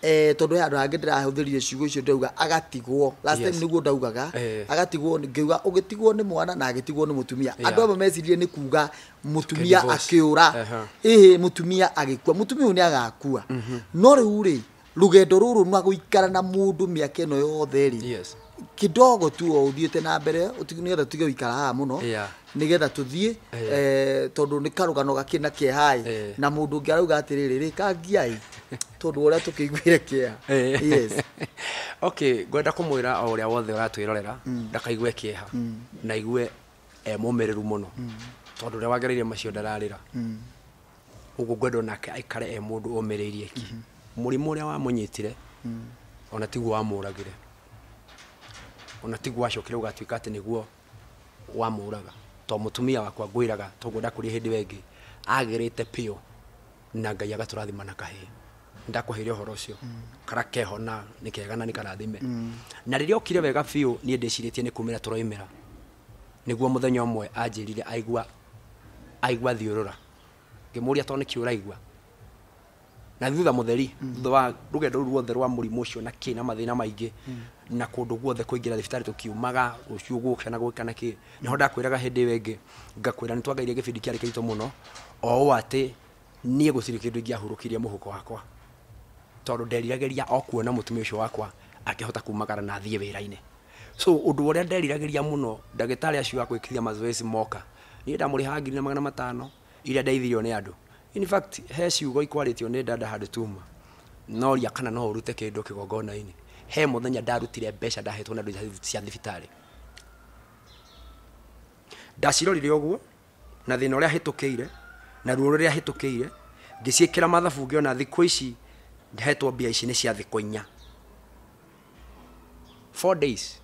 Tondũ he handũ hangĩ ndĩrahũthĩrire ciugo icio ndauga agatigwo. Last time nĩguo ndaugaga, agatigwo, ngĩuga ũgĩtigwo nĩ mwana na agĩtigwo nĩ mũtumia. Andũ amwe meciririe nĩ kuga mũtumia Divorce. akĩũra. Ĩhĩ, mũtumia agĩkua. Mũtumia ũyũ nĩ agakua. No rĩu rĩ, rũgendo rũrũ rwa gũikara na mũndũ mĩaka ĩno yothe rĩ, kidogo tu o ũthiĩte na mbere, nĩgetha tũtige gũikara haha mũno, nĩgetha tũthiĩ, tondũ nĩ karũgano gakĩ na kĩeha-ĩ, na mũndũ ũngĩ arauga atĩrĩrĩ, rĩ, kangia-ĩ, tondũ ũrĩa tũkĩiguire kĩeha. Yes. Okay, ngwenda kũmwĩra o ũrĩa wothe ũratwĩrorera, ndakaigue kĩeha, na aigue e mũmĩrĩru mũno. Tondũ ũrĩa wagereire macio ndararĩra. Ũguo ngwenda onake aikare e mũndũ ũmĩrĩirie ki. Mũrimũ ũrĩa wamũnyitire, ona tiguo wamũragire. Ona tiguo wacokire ũgatuĩka atĩ nĩguo wamũraga. To mũtumia wakwa ngwĩraga toguo ndakũria hĩndĩ ĩyo ĩngĩ agĩrĩte biũ na Ngai agatũrathima na kahĩĩ. Ndakũheire ũhoro ũcio kara keho na nĩ kega na nĩ karathime. Na rĩrĩa okire wega biũ niĩ ndĩcirĩtie nĩ kumĩra tũroimĩra, nĩguo mũthenya ũmwe anjĩrire aigua aigua thiũrũra. Ngĩmũria to nĩkĩ ũraigua, na thutha mũtheri thutha wa rũgendo rũu ruothe rwa mũrimũ ũcio na kĩ na mathĩna maingĩ na kũndũ guothe kũingĩra thibitarĩ tũkiumaga rũciũ gũka na gwĩka na kĩ, nĩho ndakwĩraga hĩndĩ ĩyo ĩngĩ ngakwĩra nĩ twagairie gĩbindi kĩarĩ kĩritũ mũno o ũũ atĩ niĩ gũtirĩ kĩndũ ingĩahurũkirie mũhuko wakwa, tondũ nderiragĩria o kuona mũtumia ũcio wakwa akĩhota kumagara na athiĩ wĩra-inĩ. So ũndũ ũrĩa nderiragĩria mũno, ndagĩtarĩ acio a gwĩkithia mazoezi moka, niĩ ndamũrĩhaga 1500 iria ndeithirio nĩ andũ. In fact he ciugo ikwarĩtio nĩ dada handũ tuma noria kana no ũrute kĩndũ kĩgongona-inĩ. He mũthenya ndarutire mbeca ndahetwo na andũ cia thibitarĩ, ndacirorire ũguo na thĩna ũrĩa hĩtũkĩire na ruo rũrĩa hĩtũkĩire, ngĩciĩkĩra mathabu ngĩona thikũ ici hetwo mbia ici nĩ cia thikũ inya, 4 days,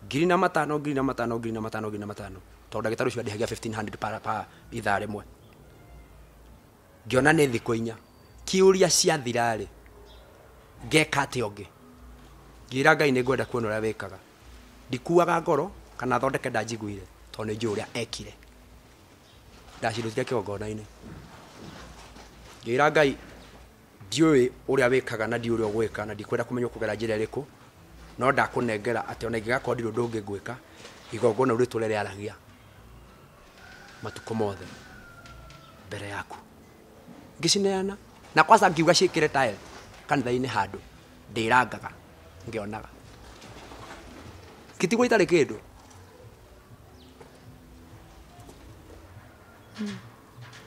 1500, 1500, 1500, 1500, tondũ ndagĩtarĩ ũcio andĩhagia 1500 para ithaa rĩmwe. Ngĩona nĩ thikũ inya, kĩũria ciathira-rĩ ngeka atĩa ũngĩ? Ngĩra Ngai nĩ ngwenda kuona ũrĩa wĩkaga, ndikuaga ngoro kana thondeke ndanjiguire, tondũ nĩ njũĩ ũrĩa ekire. Ndacirutire kĩgongona-inĩ, ngĩra Ngai ndiũĩ ũrĩa wĩkaga na ndiũĩ ũrĩa ũgwĩka na ndikwenda kũmenya ũkũgera njĩra ĩrĩkũ, no ndakũnengera atĩ ona ingĩgakorwo ndirĩ ũndũ ũngĩ ngwĩka, igongona rĩu rĩtũre rĩaragia matukũ mothe mbere yaku. Ngĩcineana na kwanza ngiuga ciĩkĩre tile kanitha-inĩ handũ ndĩrangaga ngĩonaga gĩtigwo itarĩ kĩndũ.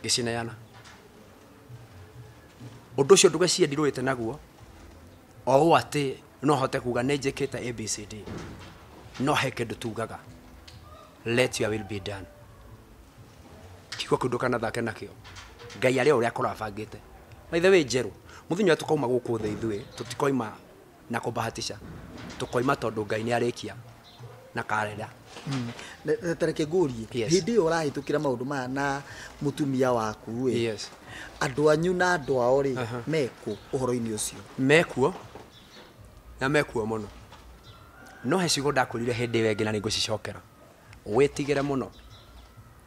Ngĩcineana ũndũ ũcio ndũgecirie ndirũĩte naguo o ũũ atĩ no hote kuga nĩ njĩkĩte ABCD, no he kĩndũ tugaga let your will be done. Kiugo kĩu ndũkanathake nakĩo, Ngai arĩ o ũrĩa akorwo abangĩte. By the way njerũ mũthenya ũrĩa tũkauma gũkũ thĩ ithuĩ tũtikoima na kũbahatisha, tũkoima tondũ Ngai nĩ arĩkia na karera. Ta reke ngũrie, hĩndĩ ĩyo ũrahĩtũkĩra maũndũ maya na mũtumia waku ĩ, andũ anyu na andũ ao rĩ, mekũ ũhoro-inĩ ũcio? Mekuo na mekuo mũno, no he ciugo ndakwĩrire hĩndĩ ĩyo ĩngĩ na nĩngũcicokera. Wĩtigĩre mũno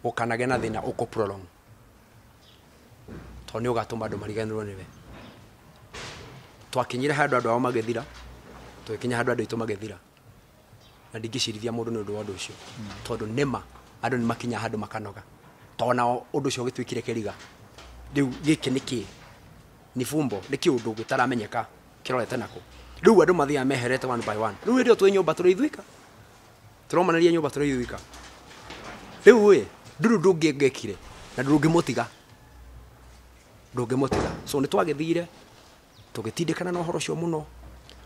ũkanagĩa na thĩna ũkũ prolong, tondũ nĩ ũgatũma andũ mariganĩrwo nĩwe. Twakinyire handũ andũ ao magĩthira, tũgĩkinya handũ andũ aitũ magĩthira, na ndingĩcirithia mũndũ nĩ ũndũ wa ũndũ ũcio, tondũ nĩma andũ nĩ makinya handũ makanoga, tondũ nao ũndũ ũcio ũgĩtuĩkire kĩriga. Rĩu gĩkĩ nĩ kĩ? Nĩ fumbo, nĩ kĩũndũ gĩtaramenyeka kĩrorete nakũ. Rĩu andũ mathiaga meherete one by one. Rĩu hĩndĩ ĩyo twĩ nyũmba tũrĩ ithuika, tũromanĩria nyũmba tũrĩ ithuika. Rĩu ĩ ndũrĩ ũndũ ũngĩ ngekire na ndũngĩmũtiga, ndũngĩmũtiga. So nĩ twagĩthire tũgĩtindĩkana na ũhoro ũcio mũno,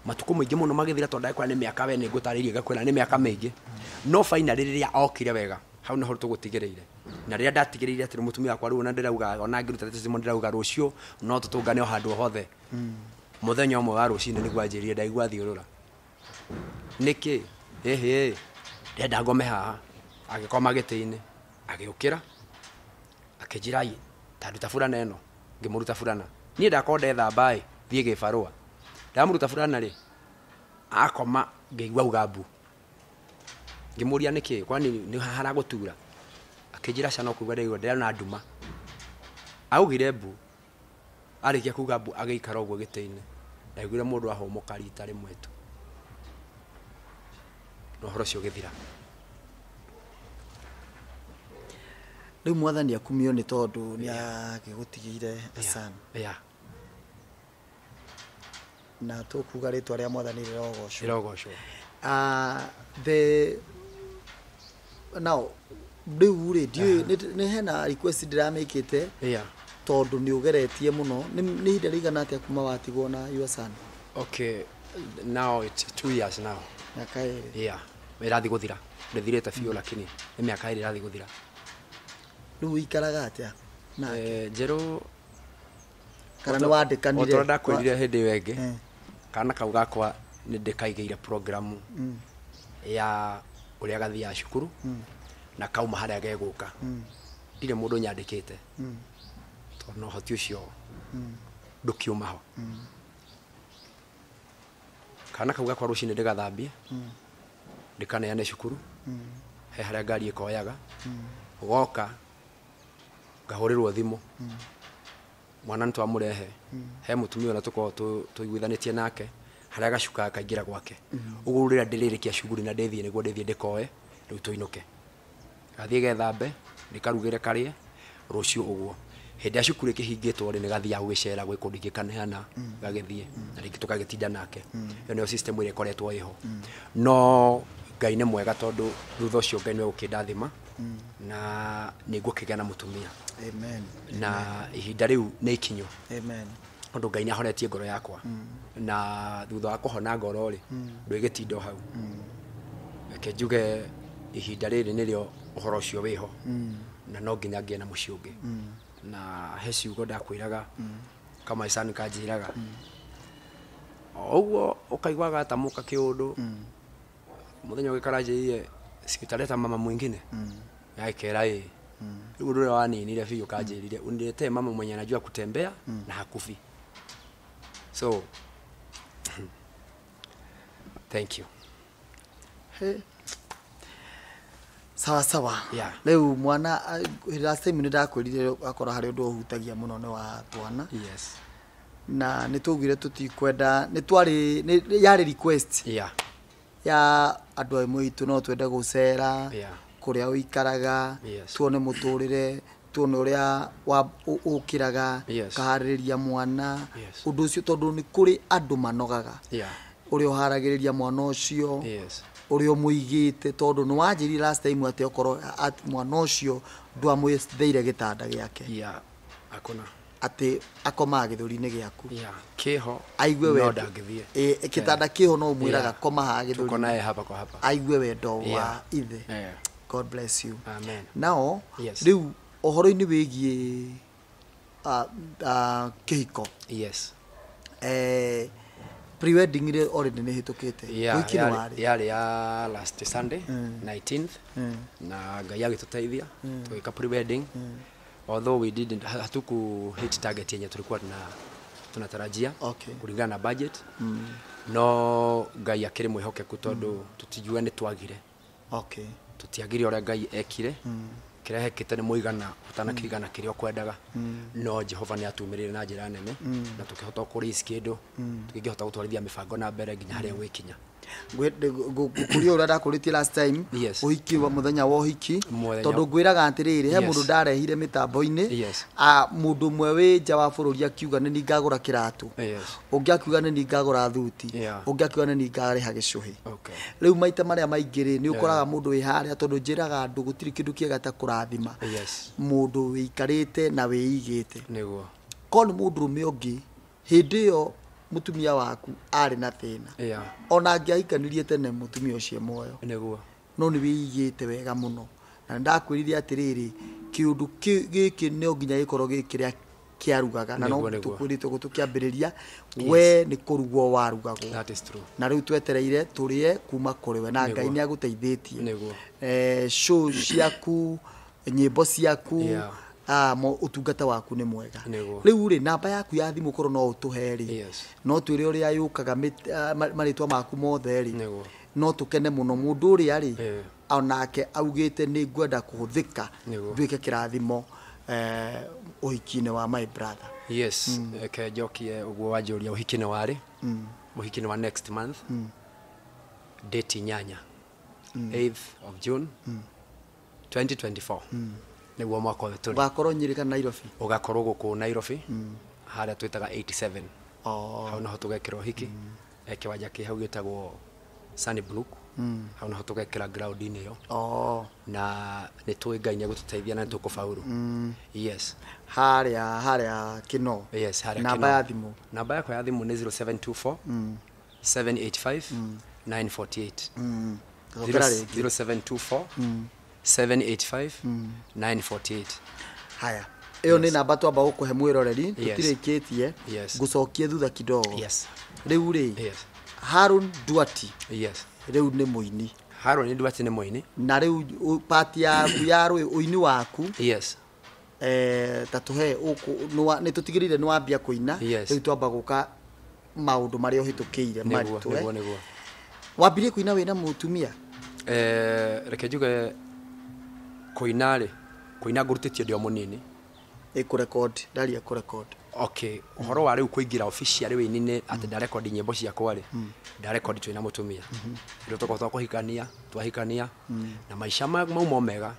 matukũ maingĩ mũno magĩthira, tondũ ndagĩkwĩra nĩ mĩaka, we nĩ ngũtarĩirie ngakwĩra nĩ mĩaka mĩingĩ. No finally rĩrĩa okire wega, hau nĩho tũgũtigĩrĩire. Na rĩrĩa ndatigĩrĩire atĩ mũtumia wakwa rĩu ona ndĩrauga, ona ngĩruta testimony ndĩrauga rũciũ no tũtũngane o handũ o hothe. Mũthenya ũmwe wa rũcinĩ nĩguo anjĩrire ndaigua thiũrũra. Nĩkĩ? Ĩhĩ, ndĩrenda ngome haha. Agĩkoma gĩtĩ-inĩ, agĩũkĩra, akĩnjĩra ĩ, ta nduta burana ĩno. Ngĩmũruta burana. Niĩ ndakorwo ndethamba ĩ, thiĩ gĩbarũa. Ndamũruta burana rĩ, akoma ngĩigua auga mbu. Ngĩmũria nĩkĩ, kwani nĩ haha haragũtura? Akĩnjĩra aca no kũigua ndaigua ndĩrona nduma. Augire mbu, arĩkia kuga mbu agĩikara ũguo gĩtĩ-inĩ. Ndaiguire mũndũ ahũmũka rita rĩmwe tu, na ũhoro ũcio ũgĩthira. Rĩu mwathani akumio nĩ tondũ nĩ agĩgũtigĩire Hassan. Na tũkuga rĩtwa rĩa mwathani rĩrogocwo. Rĩrogocwo. The now rĩu rĩ ndiũĩ nĩ hena request ndĩramĩkĩte tondũ nĩ ũgeretie mũno. Nĩ ihinda rĩigana atĩa kuma watigwo na your son? Okay, now it's 2 years now. Mĩaka ĩrĩ. Yeah, ĩrathiĩ gũthira. Ndĩthirĩte biũ lakini nĩ mĩaka ĩrĩ ĩrathiĩ gũthira. Rĩu ũikaraga atĩa nake? Njerũ Kana nĩ wandĩkanire? O ta ũrĩa ndakwĩrire hĩndĩ ĩyo ĩngĩ, kana kau gakwa nĩ ndĩkaigĩire programu Ya ũrĩa gathiaga cukuru na kauma harĩa gegũka. Ndirĩ mũndũ nyandĩkĩte tondũ na ũhoti ũcio ndũkiuma ho. Kana kau gakwa rũcinĩ ndĩgathambie, ndĩkaneane cukuru, he harĩa ngari ĩkoyaga. Goka ngahũrĩrwo thimũ, mwana nĩ twamũrehe he mũtumia ũrĩa tũkoragwo tũiguithanĩtie nake, harĩa gacukaga kaingĩra gwake. Ũguo rĩrĩa ndĩrĩrĩkia cuguri na ndĩthiĩ nĩguo ndĩthiĩ ndĩkoe rĩu tũinũke, gathiĩ gethambe, ndĩkarugĩre karĩe rũciũ. Ũguo hĩndĩ ya cukuru ĩkĩhingĩtwo rĩ, nĩ gathiaga gũgĩcera gwĩ kũndũ ingĩ kaneana gagĩthiĩ na rĩngĩ tũkagĩtinda nake. Ĩyo nĩyo system ĩrĩa ĩkoretwo ĩho. No Ngai nĩ mwega tondũ thutha ũcio Ngai nĩwe ũkĩndathima na nĩ ngũkĩgĩa na mũtumia. Amen. Na ihinda rĩu nĩ ikinyu. Amen. Tondũ Ngai nĩ ahonetie ngoro yakwa, na thutha wa kũhona ngoro rĩ, ndwĩgĩtinda o hau. Reke njuge ihinda rĩrĩ nĩrĩo ũhoro ũcio wĩho, na no nginya ngĩe na mũciĩ ũngĩ. Na he ciugo ndakwĩraga kamaicani kanjĩraga o ũguo ũkaigua gatamũka kĩũndũ mũthenya ũngĩ karanjĩrire, "Siutaleta mama mwingine?" Gagĩkera ĩ rĩu ũndũ ũrĩa waninire biũ, kanjĩrire, "Uniletee mama mwenye anajua kutembea na hakufi." So thank you. He. Sawa sawa. Yeah. Rĩu mwana last time nĩ ndakwĩrire akorwo harĩ ũndũ ũhutagia mũno nĩ wa twana. Yes. Na nĩ twaugire tũtikwenda nĩ twarĩ yarĩ request ya andũ amwe aitũ, no twende gũcera kũrĩa ũikaraga, tuone mũtũrĩre, tuone ũrĩa ũkĩraga, ũkaharĩrĩria mwana. Ũndũ ũcio tondũ nĩ kũrĩ andũ manogaga, ũrĩa ũharagĩrĩria mwana ũcio, ũrĩa ũmũigĩte, tondũ nĩ wanjĩrire last time atĩ okorwo atĩ mwana ũcio ndwamwĩtheire gĩtanda gĩake, Yeah, hakuna. Atĩ akomaga gĩthũri-inĩ gĩaku. Yeah, kĩho. Aigue no wendo. Ndangĩthiĩ. Ĩ, kĩtanda kĩho no ũmwĩraga, "Koma haha Tuko gĩthũri-inĩ." naye hapa kwa hapa. Aigue wendo wa ithe. God bless you. Amen. Nao Yes. rĩu ũhoro-inĩ wĩgiĩ kĩhiko, pre-wedding rĩ, already nĩ hĩtũkĩte? Yeah, Ũhiki nĩ yarĩ warĩ? Yarĩ ya last Sunday 19th, na Ngai agĩtũteithia tũgĩka pre-wedding, although we didn't, hatuku hit target yenye tulikuwa tunatarajia kulingana na budget, no Ngai akĩrĩ mwĩhokeku tondũ tũtingiuga nĩ twagire. Tũtiagire ũrĩa Ngai ekire. Kĩrĩa hekĩte nĩ mũigana ũtanakĩigana kĩrĩa ũkwendaga, no Jehova nĩ atumĩrĩire na njĩra nene na tũkĩhota kũraise kĩndũ, tũkĩhota gũtwarithia mĩbango na mbere nginya harĩa gwĩkinya. Ngũkũria ũrĩa ndakũrĩtie last time. Ũhiki wa mũthenya wa ũhiki, tondũ ngwĩraga atĩrĩrĩ, he mũndũ ndarehire mĩtambo-inĩ, mũndũ ũmwe wĩ nja wa bũrũri akiuga nĩ niĩ ngagũra kĩratũ, ũngĩ akiuga nĩ niĩ ngagũra thuti, ũngĩ akiuga nĩ niĩ ngarĩha gĩcũhĩ. Rĩu maita marĩa maingĩ rĩ, nĩ ũkoraga mũndũ wĩ harĩa, tondũ njĩraga andũ gũtirĩ kĩndũ kĩega ta kũrathima mũndũ wĩikarĩte na wĩigĩte. Korwo nĩ mũndũrũme ũngĩ hĩndĩ ĩyo mũtumia waku arĩ na thĩna, ona angĩahikanirie tene mũtumia ũcio e muoyo, no nĩ wĩigĩte wega mũno. Na nĩ ndakwĩrire atĩrĩrĩ, kĩũndũ gĩkĩ no nginya gĩkorwo gĩ kĩrĩa kĩarugaga na no tũkwĩrĩte ũguo tũkĩambĩrĩria, we nĩ kũrugwo warugagwo. That is true. Na rĩu twetereire tũrĩe kuma kũrĩ we, na Ngai nĩ agũteithĩtie. Show ciaku, nyĩmbo ciaku, ũtungata waku nĩ mwega. Rĩu rĩ, namba yaku ya thimũ korwo no ũtũhe rĩ, no twĩre ũrĩa yũkaga marĩtwa maku mothe rĩ, no tũkene mũno. Mũndũ ũrĩa rĩ, onake augĩte nĩ ngwenda kũhũthĩka, nduĩke kĩrathimo ũhiki-inĩ wa my brother. Yes, reke njokie ũguo wanjũria ũhiki nĩ warĩ. Ũhiki nĩ wa next month, date 8, 8th of June 2024, nĩguo mwaka ũyũ tũrĩ. Ũgakorwo Nyĩrĩ kana Nairobi? Ũgakorwo gũkũ Nairobi, harĩa twĩtaga 87. Oh. Hau naho tũgekĩra ũhiki, kĩwanja kĩ hau gĩtagwo Sunnybrook. Hau naho tũgekĩra ground-inĩ ĩyo. Oh. Na nĩ tũĩ Ngai nĩ egũtũteithia na nĩ tũkũbauru. Yes. Harĩa Kino? Yes, harĩa Namba Kino. ya thimũ? Namba yakwa ya thimũ nĩ 0724 785 948. Cokera rĩngĩ. 0724 785 948. Haya, ĩyo nĩ namba twamba gũkũhe mwĩroreri. Tũtirĩkĩtie. Ngũcokie thutha kidogo. Rĩu rĩ, Haron Duati, rĩu nĩ mũini. Harũni Duarte nĩ mũini. Na rĩu part yaku ya ũini waku. Yes. Ta tũhe nĩ tũtigĩrĩire nĩ wambia kũina. Yes. Rĩu twamba gũka maũndũ marĩa ũhĩtũkĩire maritũ. Nĩguo nĩguo. Wambirie kũina wĩna mũtumia? Reke njuge kũina rĩ, kũina ngũrutĩtio ndĩ o mũnini. Ĩkũrecord, ndaria kũrecord. Okay, ũhoro wa rĩu kũingĩra official wĩini-inĩ atĩ ndarekondi nyĩmbo ciakwa rĩ, ndarekondi twĩna mũtumia. Rĩu tũkorwo twakũhikania, twahikania na maica mauma o mega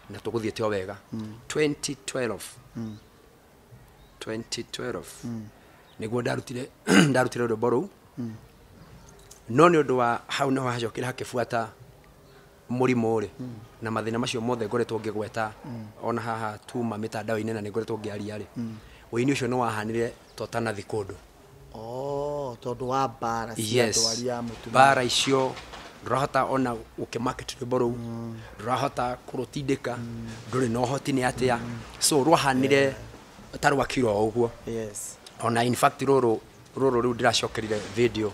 na tũgũthiĩte o wega. 2012 2012 nĩguo ndarutire ndarutire rwĩmbo rũu. No nĩ ũndũ wa hau nĩho hacokire hakĩbuata mũrimũ rĩ, na mathĩna macio mothe ngoretwo ngĩgweta ona haha tuma mĩtandao-inĩ na nĩ ngoretwo ngĩaria rĩ, ũini ũcio nĩ wahanire totanathi kũndũ. Oh, tondũ wa mbara cia ndwari ya mũtumia. Mbara icio ndũrahota ona gũkĩmarket rwĩmbo rũu, ndũrahota kũrũtindĩka, ndũrĩ na ũhoti nĩ atĩa. So rwahanire ta rwakira o ũguo. Yes. Ona in fact rũrũ rĩu ndĩracokerire video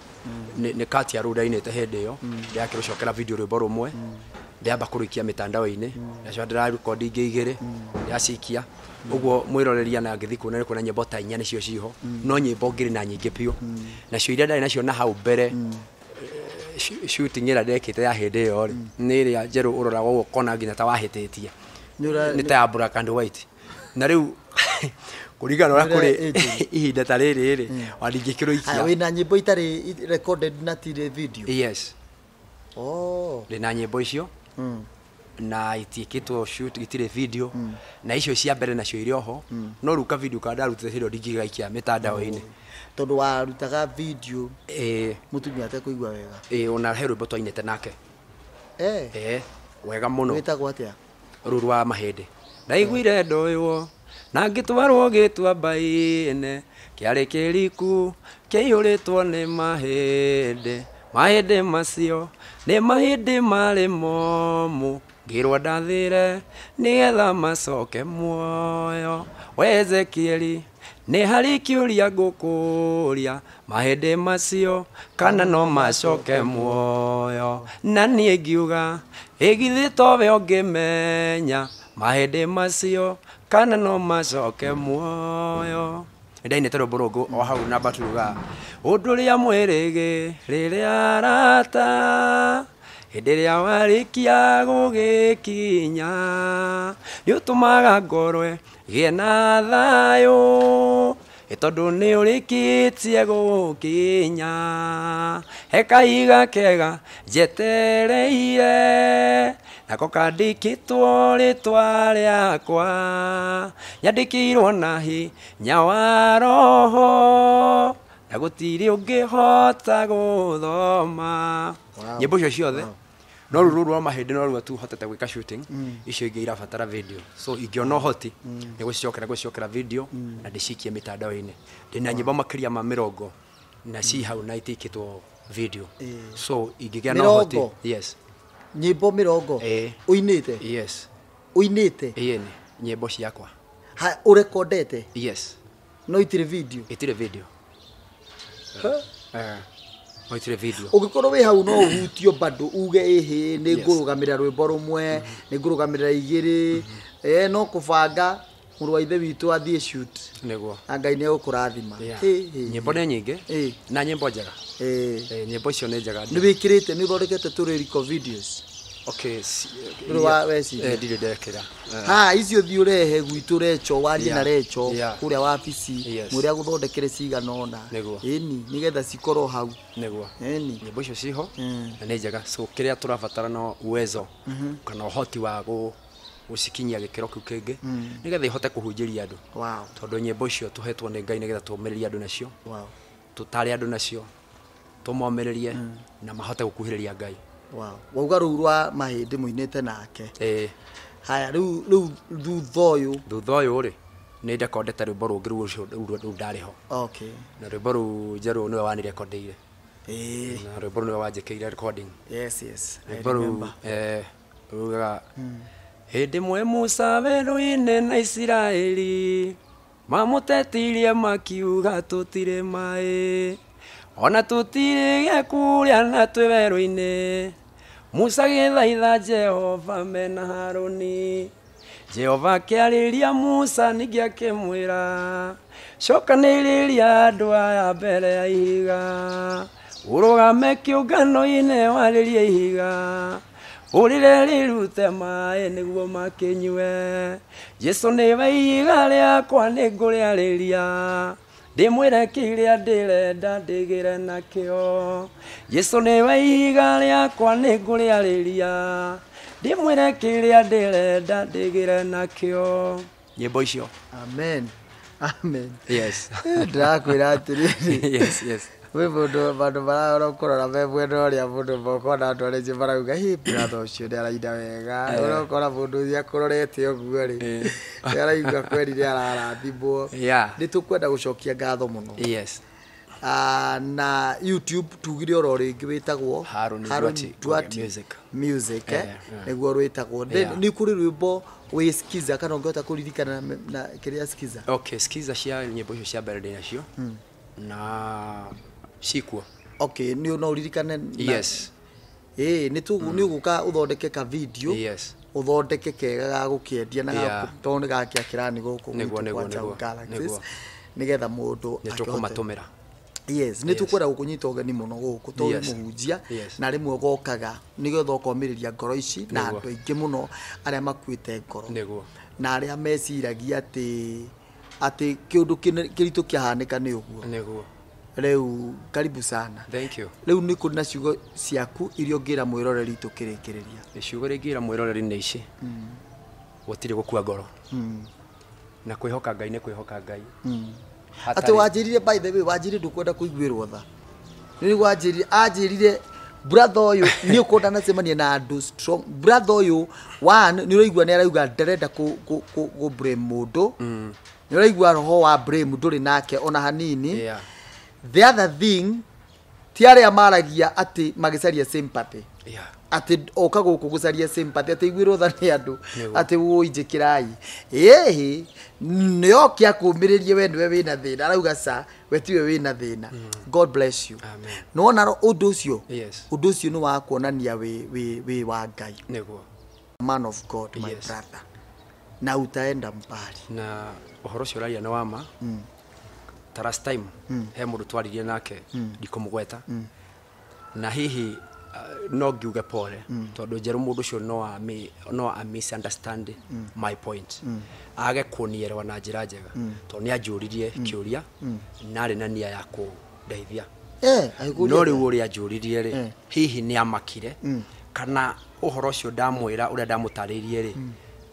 nĩ kati ya rũu ndainĩte hĩndĩ ĩyo, ndĩrakĩrũcokera video rwĩmbo rũmwe, ndĩamba kũrũikia mĩtandao-inĩ, ndacoka ndĩrarekondi ingĩ igĩrĩ, ndĩracikia. Ũguo mwĩroreria na ngĩthiĩ kuona nĩ kuona nyĩmbo ta inya nĩcio ciho, no nyĩmbo ngĩrĩ na nyingĩ biũ. Nacio iria ndarĩ nacio na hau mbere, shooting ĩrĩa ndekĩte ya hĩndĩ ĩyo rĩ, nĩ ĩrĩa njerũ ũroraga ũguo ũkona nginya ta wahĩtĩtie. Nĩ ta ya black and white. Na rĩu kũringana na ũrĩa kũrĩ ihinda ta rĩrĩ rĩ, wandingĩkĩrũikia. Wĩna nyĩmbo itarĩ recorded na tirĩ video? Yes. Oh. Ndĩna nyĩmbo icio na itiĩkĩtwo shoot, itirĩ video, na icio cia mbere nacio irĩ oho, no rĩu ka video karĩa ndarutĩte hĩndĩ ĩyo ndingĩgaikia mĩtandao-inĩ. Tondũ warutaga video mũtumia atekũigua wega. Ona he rwĩmbo twainĩte nake. Wega mũno. Wĩtagwo atĩa? Rũrũ rwa mahĩndĩ. Ndaiguire ndoywo na ngĩtwarwo gĩtuamba-inĩ kĩarĩ kĩriku kĩiyũrĩtwo nĩ mahĩndĩ. Mahĩndĩ macio nĩ mahĩndĩ marĩ momũ, ngĩrwo ndathire nĩgetha macoke muoyo. We Ezekieli nĩ harĩ kĩũria ngũkũria, mahĩndĩ macio kana no macoke muoyo? Na niĩ ngiuga ĩgithĩ towe ũngĩmenya mahĩndĩ macio kana no macoke muoyo. Ndainĩte rwĩmbo rũngũ o hau namba turuga ũndũ ũrĩa mwĩrĩgĩ rĩrĩa arata hĩndĩ ĩrĩa warĩkia gũgĩkinya nĩ ũtũmaga ngoro ĩgĩe na thayũ, tondũ nĩ ũrĩkĩtie gũkinya. He kahiga kega njetereire nako kandĩkĩtwo rĩtwa rĩakwa, nyandĩkĩirwo na hinya wa roho na gũtirĩ ũngĩhota gũthoma. Nyĩmbo icio ciothe no rũrũ rwa mahĩndĩ no ruo tu hotete gwĩka shooting, icio ingĩ irabatara video. So ingĩona ũhoti nĩ gũcicokera video na ndĩcikie mĩtandao-inĩ. Ndĩna nyĩmbo makĩria ma mĩrongo na ci hau na itiĩkĩtwo video. So ingĩgĩa na ũhoti. Yes. Nyĩmbo mĩrongo ũinĩte? Yes. Ũinĩte? Ĩĩ, nyĩmbo ciakwa. Ũrekondete? Yes. No itirĩ video? Itirĩ video. No itirĩ video. Ũngĩkorwo wĩ hau no ũhutio bado uge ĩhĩ nĩ ngũrũgamĩrĩra rwĩmbo rũmwe, nĩ ngũrũgamĩrĩra igĩrĩ, no kũbanga mũrũ wa ithe witũ athiĩ shoot. Nĩguo. Na Ngai nĩ egũkũrathima. Nyĩmbo nĩ nyingĩ na nyĩmbo njega. Nyĩmbo icio nĩ njega. Nĩ wĩkĩrĩte, nĩ ũthondekete tũrĩriko videos? Okay. Rũrũ wa weciria. Ndirĩ ndekĩra. Ha, icio thiĩ ũrehe gwitũ Recho, warie na Recho kũrĩa wabici, mwĩre agũthondekere cigana ũna. Ĩni, nĩgetha cikorwo hau. Nĩguo. Ĩni. Nyĩmbo icio ciho na nĩ njega. So kĩrĩa tũrabatara no uwezo kana ũhoti wa gũcikinyia gĩkĩro kĩu kĩngĩ nĩgetha ihote kũhunjĩria andũ. Tondũ nyĩmbo icio tũhetwo nĩ Ngai nĩgetha tũũmĩrĩrie andũ nacio. Tũtare andũ nacio, tũmomĩrĩrie na mahote gũkuhĩrĩria Ngai. Wow. Wauga rũu rwa mahĩndĩ mũinĩte nake. Haya, rĩu thutha ũyũ. Thutha ũyũ rĩ, nĩ ndekondete rwĩmbo rũngĩ rũu ũcio rũu ndarĩ ho. Okay. Na rwĩmbo rũu njerũ nĩwe wanirekondeire. Na rwĩmbo rũu nĩwe wanjĩkĩire recording. Yes, yes. I Rwĩmbo rũu, remember. Rugaga hĩndĩ ĩmwe Musa werũ-inĩ na Isiraeli mamũtetirie makiuga tũtirĩ maĩ, ona tũtirĩ gĩa kũrĩa na twĩ werũ-inĩ, Musa gĩthaitha Jehova mena Harũni. Jehova akĩarĩria Musa ningĩ akĩmwĩra, cokanĩrĩria andũ aya mbere ya ihiga, ũrũgame kĩũngano-inĩ warĩrie ihiga, ũrĩre rĩrute maĩ nĩguo makĩnyue. Jesu nĩwe ihiga rĩakwa nĩngũrĩarĩria, ndĩmwĩre kĩrĩa ndĩrenda ndĩgĩre nakĩo. Jesu nĩwe ihiga rĩakwa nĩngũrĩarĩria, ndĩmwĩre kĩrĩa ndĩrenda ndĩgĩre nakĩo. Nyĩmbo icio. Amen, amen. Yes. Ndĩrakwĩra atĩrĩrĩ, Yes, yes. Gwĩ mũndũ bandũ marahora kũrora me mwena ũrĩa mũndũ mokona andũ arĩa aingĩ marauga hi brother ũcio nĩ araina wega, ũrokora mũndũ ũrĩa akũrorete ũguo rĩ, nĩ araigua kweri nĩ ararathimwo. Nĩ tũkwenda gũcokia ngatho mũno. Yes. Na YouTube tugire oro rĩngĩ wĩtagwo Harũni Harũni Duati Duati Music. Music, Yeah. nĩguo rwĩtagwo. Nĩ kũrĩ rwĩmbo wĩ Skiza kana ũngĩhota kũririkana na kĩrĩa Skiza? Okay, Skiza cia nyĩmbo icio cia mbere ndĩnacio na cikuo. Okay, nĩ no ũririkane Yes. Ĩĩ, nĩ ũgũka ũthondeke ka video. Yes. Ũthondeke kega ga gũkĩendia na tondũ nĩ gakĩa kĩrani gũkũ Nĩguo, gwitũ nĩguo, kwa Njaũ nĩguo, Galaxies, nĩguo. nĩgetha mũndũ Nĩ akĩhote. tũkũmatũmĩra. Yes, nĩ tũkwenda gũkũnyita ũgeni mũno gũkũ tondũ Yes. mũhunjia Yes. na rĩmwe ũgokaga nĩgetha ũkomĩrĩria ngoro ici na Nĩguo. andũ aingĩ mũno arĩa makuĩte ngoro. Nĩguo. Na arĩa meciragia atĩ kĩũndũ kĩritũ kĩahanĩka nĩ ũguo. Nĩguo. Rĩu karibu sana. Thank you. Rĩu nĩ kũrĩ na ciugo ciaku iria ũngĩra mwĩroreri tũkĩrĩkĩrĩria. Ciugo iria ingĩra mwĩroreri nĩ ici. Gũtirĩ gũkua ngoro. Na kwĩhoka Ngai nĩ kwĩhoka Ngai. Atĩ wanjĩrire, by the way, wanjĩrire ndũkwenda kũiguĩrwo tha. Nĩ wanjĩrire, anjĩrire brother ũyũ nĩ ũkwenda nacemania na andũ strong. Brother ũyũ one nĩ ũraigua nĩ arauga ndarenda kũ blame mũndũ. Nĩ ũraigua roho wa blame ndũrĩ nake ona hanini. Yeah. The other thing ti arĩa maragia atĩ magĩcaria sympathy. Yeah. Atĩ oka gũkũ gũcaria sympathy atĩ iguĩrwo tha nĩ andũ Nĩguo. atĩ wũi njĩkĩrai ĩhĩ nĩoke akũmĩrĩrie we nĩwe wĩna thĩna, arauga ca we tiwe wĩna thĩna. God bless you. Amen. Nĩwona ũndũ ũcio? Yes. Ũndũ ũcio nĩ wa kuonania wĩ wa Ngai. Nĩguo. Man of God, my Yes. brother, na utaenda mbali. Na ũhoro ũcio ũraria nĩ wa ma. Ta last time he mũndũ twaririe nake ndikũmũgweta, na hihi no ngiuge pole tondũ njerũ mũndũ ũcio no a misunderstand my point, age kũnielewa na njĩra njega, tondũ nĩ anjũririe kĩũria na arĩ na nia ya kũndeithia. Agĩkũria No atĩa? rĩu ũrĩa anjũririe rĩ, hihi nĩ amakire kana ũhoro ũcio ndamwĩra ũrĩa ndamũtarĩirie rĩ,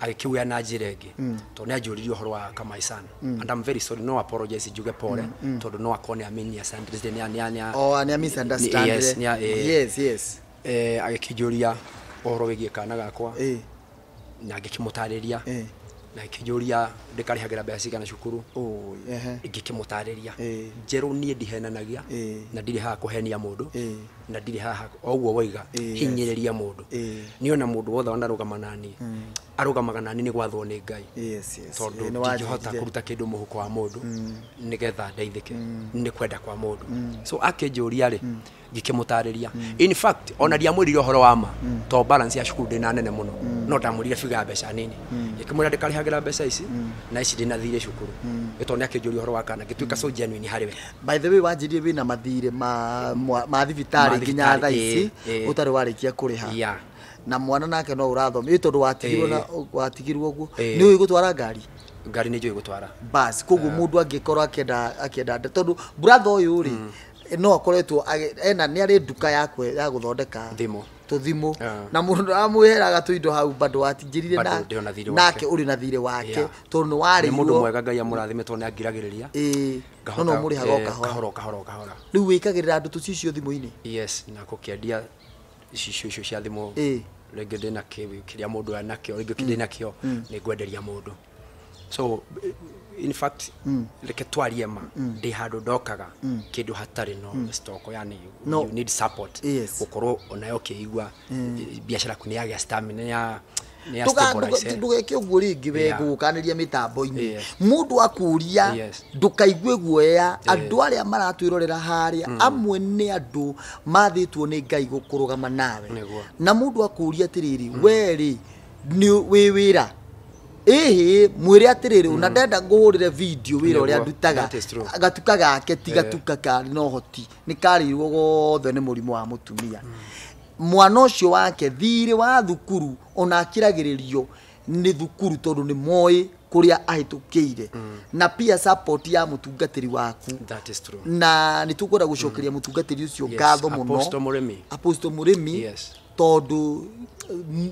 agĩkiuga na njĩra ĩngĩ, tondũ nĩ anjũririe ũhoro wa Kamaisana, and I'm very sorry, no apologize njuge pole tondũ no akorwo nĩ a Oh, nĩ a misunderstand. Yes, Yes, yes. Agĩkĩnjũria ũhoro wĩgiĩ kana gakwa na ngĩkĩmũtarĩria, na ngĩkĩnjũria ndĩkarĩhagĩra mbeca cigana cukuru. Oh, ehe. Ngĩkĩmũtarĩria. Njerũ niĩ ndihenanagia na ndirĩ haha kũhenia mũndũ na ndirĩ haha o ũguo woiga hinyĩrĩria mũndũ. Niĩ ona mũndũ wothe wanarũgama naniĩ arũgamaga naniĩ nĩ gwathwo nĩ Ngai. Yes, yes. Tondũ Nĩ ndingĩhota wanjĩrire. kũruta kĩndũ mũhuko wa mũndũ nĩgetha ndeithĩke, nĩ kwenda kwa mũndũ. So akĩnjũria rĩ, ngĩkĩmũtarĩria. In fact ona ndiamwĩrire ũhoro wa ma to balance ya cukuru ndĩna nene mũno, no ndamwĩrire figure ya mbeca nini, ngĩkĩmwĩra ndĩkarĩhagĩra mbeca ici na ici ndĩna thirĩ cukuru, nĩ tondũ nĩ akĩnjũria ũhoro wa kana, ngĩtuĩka so genuine harĩ we. By the way, wanjĩrire wĩna mathirĩ ma thibitarĩ Ma nginya thibitarĩ, thaa ici ũtarĩ warĩkia kũrĩha. Yeah. Na mwana nake no ũrathoma ĩ tondũ watigirwo na watigirwo ũguo. Nĩ ũĩ gũtwara ngari? Ngari nĩ njũĩ gũtwara. Bas koguo mũndũ angĩkorwo akĩenda tondũ brother ũyũ rĩ no akoretwo ena nĩ arĩ nduka yakwe ya gũthondeka Thimũ. tũthimũ, na mũndũ amwĩheraga tũindo hau bado watinjĩrire Bado na ndĩ ona thirĩ nake wake. ũrĩ na thirĩ wake tondũ nĩ Nĩ warĩirwo. mũndũ mwega, Ngai amũrathime tondũ nĩ angiragĩrĩria. Ĩĩ, no no mũrĩhaga o kahora. Kahora o kahora o kahora. Rĩu wĩkagĩrĩra andũ tũcicio thimũ-inĩ? Yes, na gũkĩendia icicio icio cia thimũ. Rĩngĩ ndĩna kĩrĩa mũndũ ena nakĩo, rĩngĩ ndĩ nakĩo nĩ ngwenderia mũndũ. So in fact reke twarie ma, ndĩ handũ ndokaga kĩndũ hatarĩ no stock, yani No. you need support Yes. gũkorwo onayo ũkĩigua biacara yaku nĩ yagĩa stamina ya Nĩ a-stabilize. Ndũgeke ũguo rĩngĩ we Yeah. gũkanĩria mĩtambo-inĩ. Yes. Mũndũ akũria Yes. ndũkaigue guoya. Andũ arĩa maratwĩrorera harĩa amwe nĩ andũ mathĩtwo nĩ Ngai gũkũrũgama nawe. Nĩguo. Na mũndũ akũria atĩrĩrĩ, we rĩ nĩ wĩ wĩra ĩhĩ, mwĩre atĩrĩrĩ, na ndenda ngũhũrĩre video wĩra ũrĩa Nĩguo. ndutaga. That is true. Gatuka gake ti gatuka karĩ na ũhoti, nĩ karĩirwo gothe nĩ mũrimũ wa mũtumia. Mwana ũcio wake thirĩ wa thukuru ona akiragĩrĩrio nĩ thukuru tondũ nĩ moĩ kũrĩa ahĩtũkĩire, na pia support ya mũtungatĩri waku. That is true. Na nĩ tũkwenda gũcokeria mũtungatĩri ũcio Yes, ngatho mũno. Apostle Mũrĩmi. Apostle Mũrĩmi. Yes. Tondũ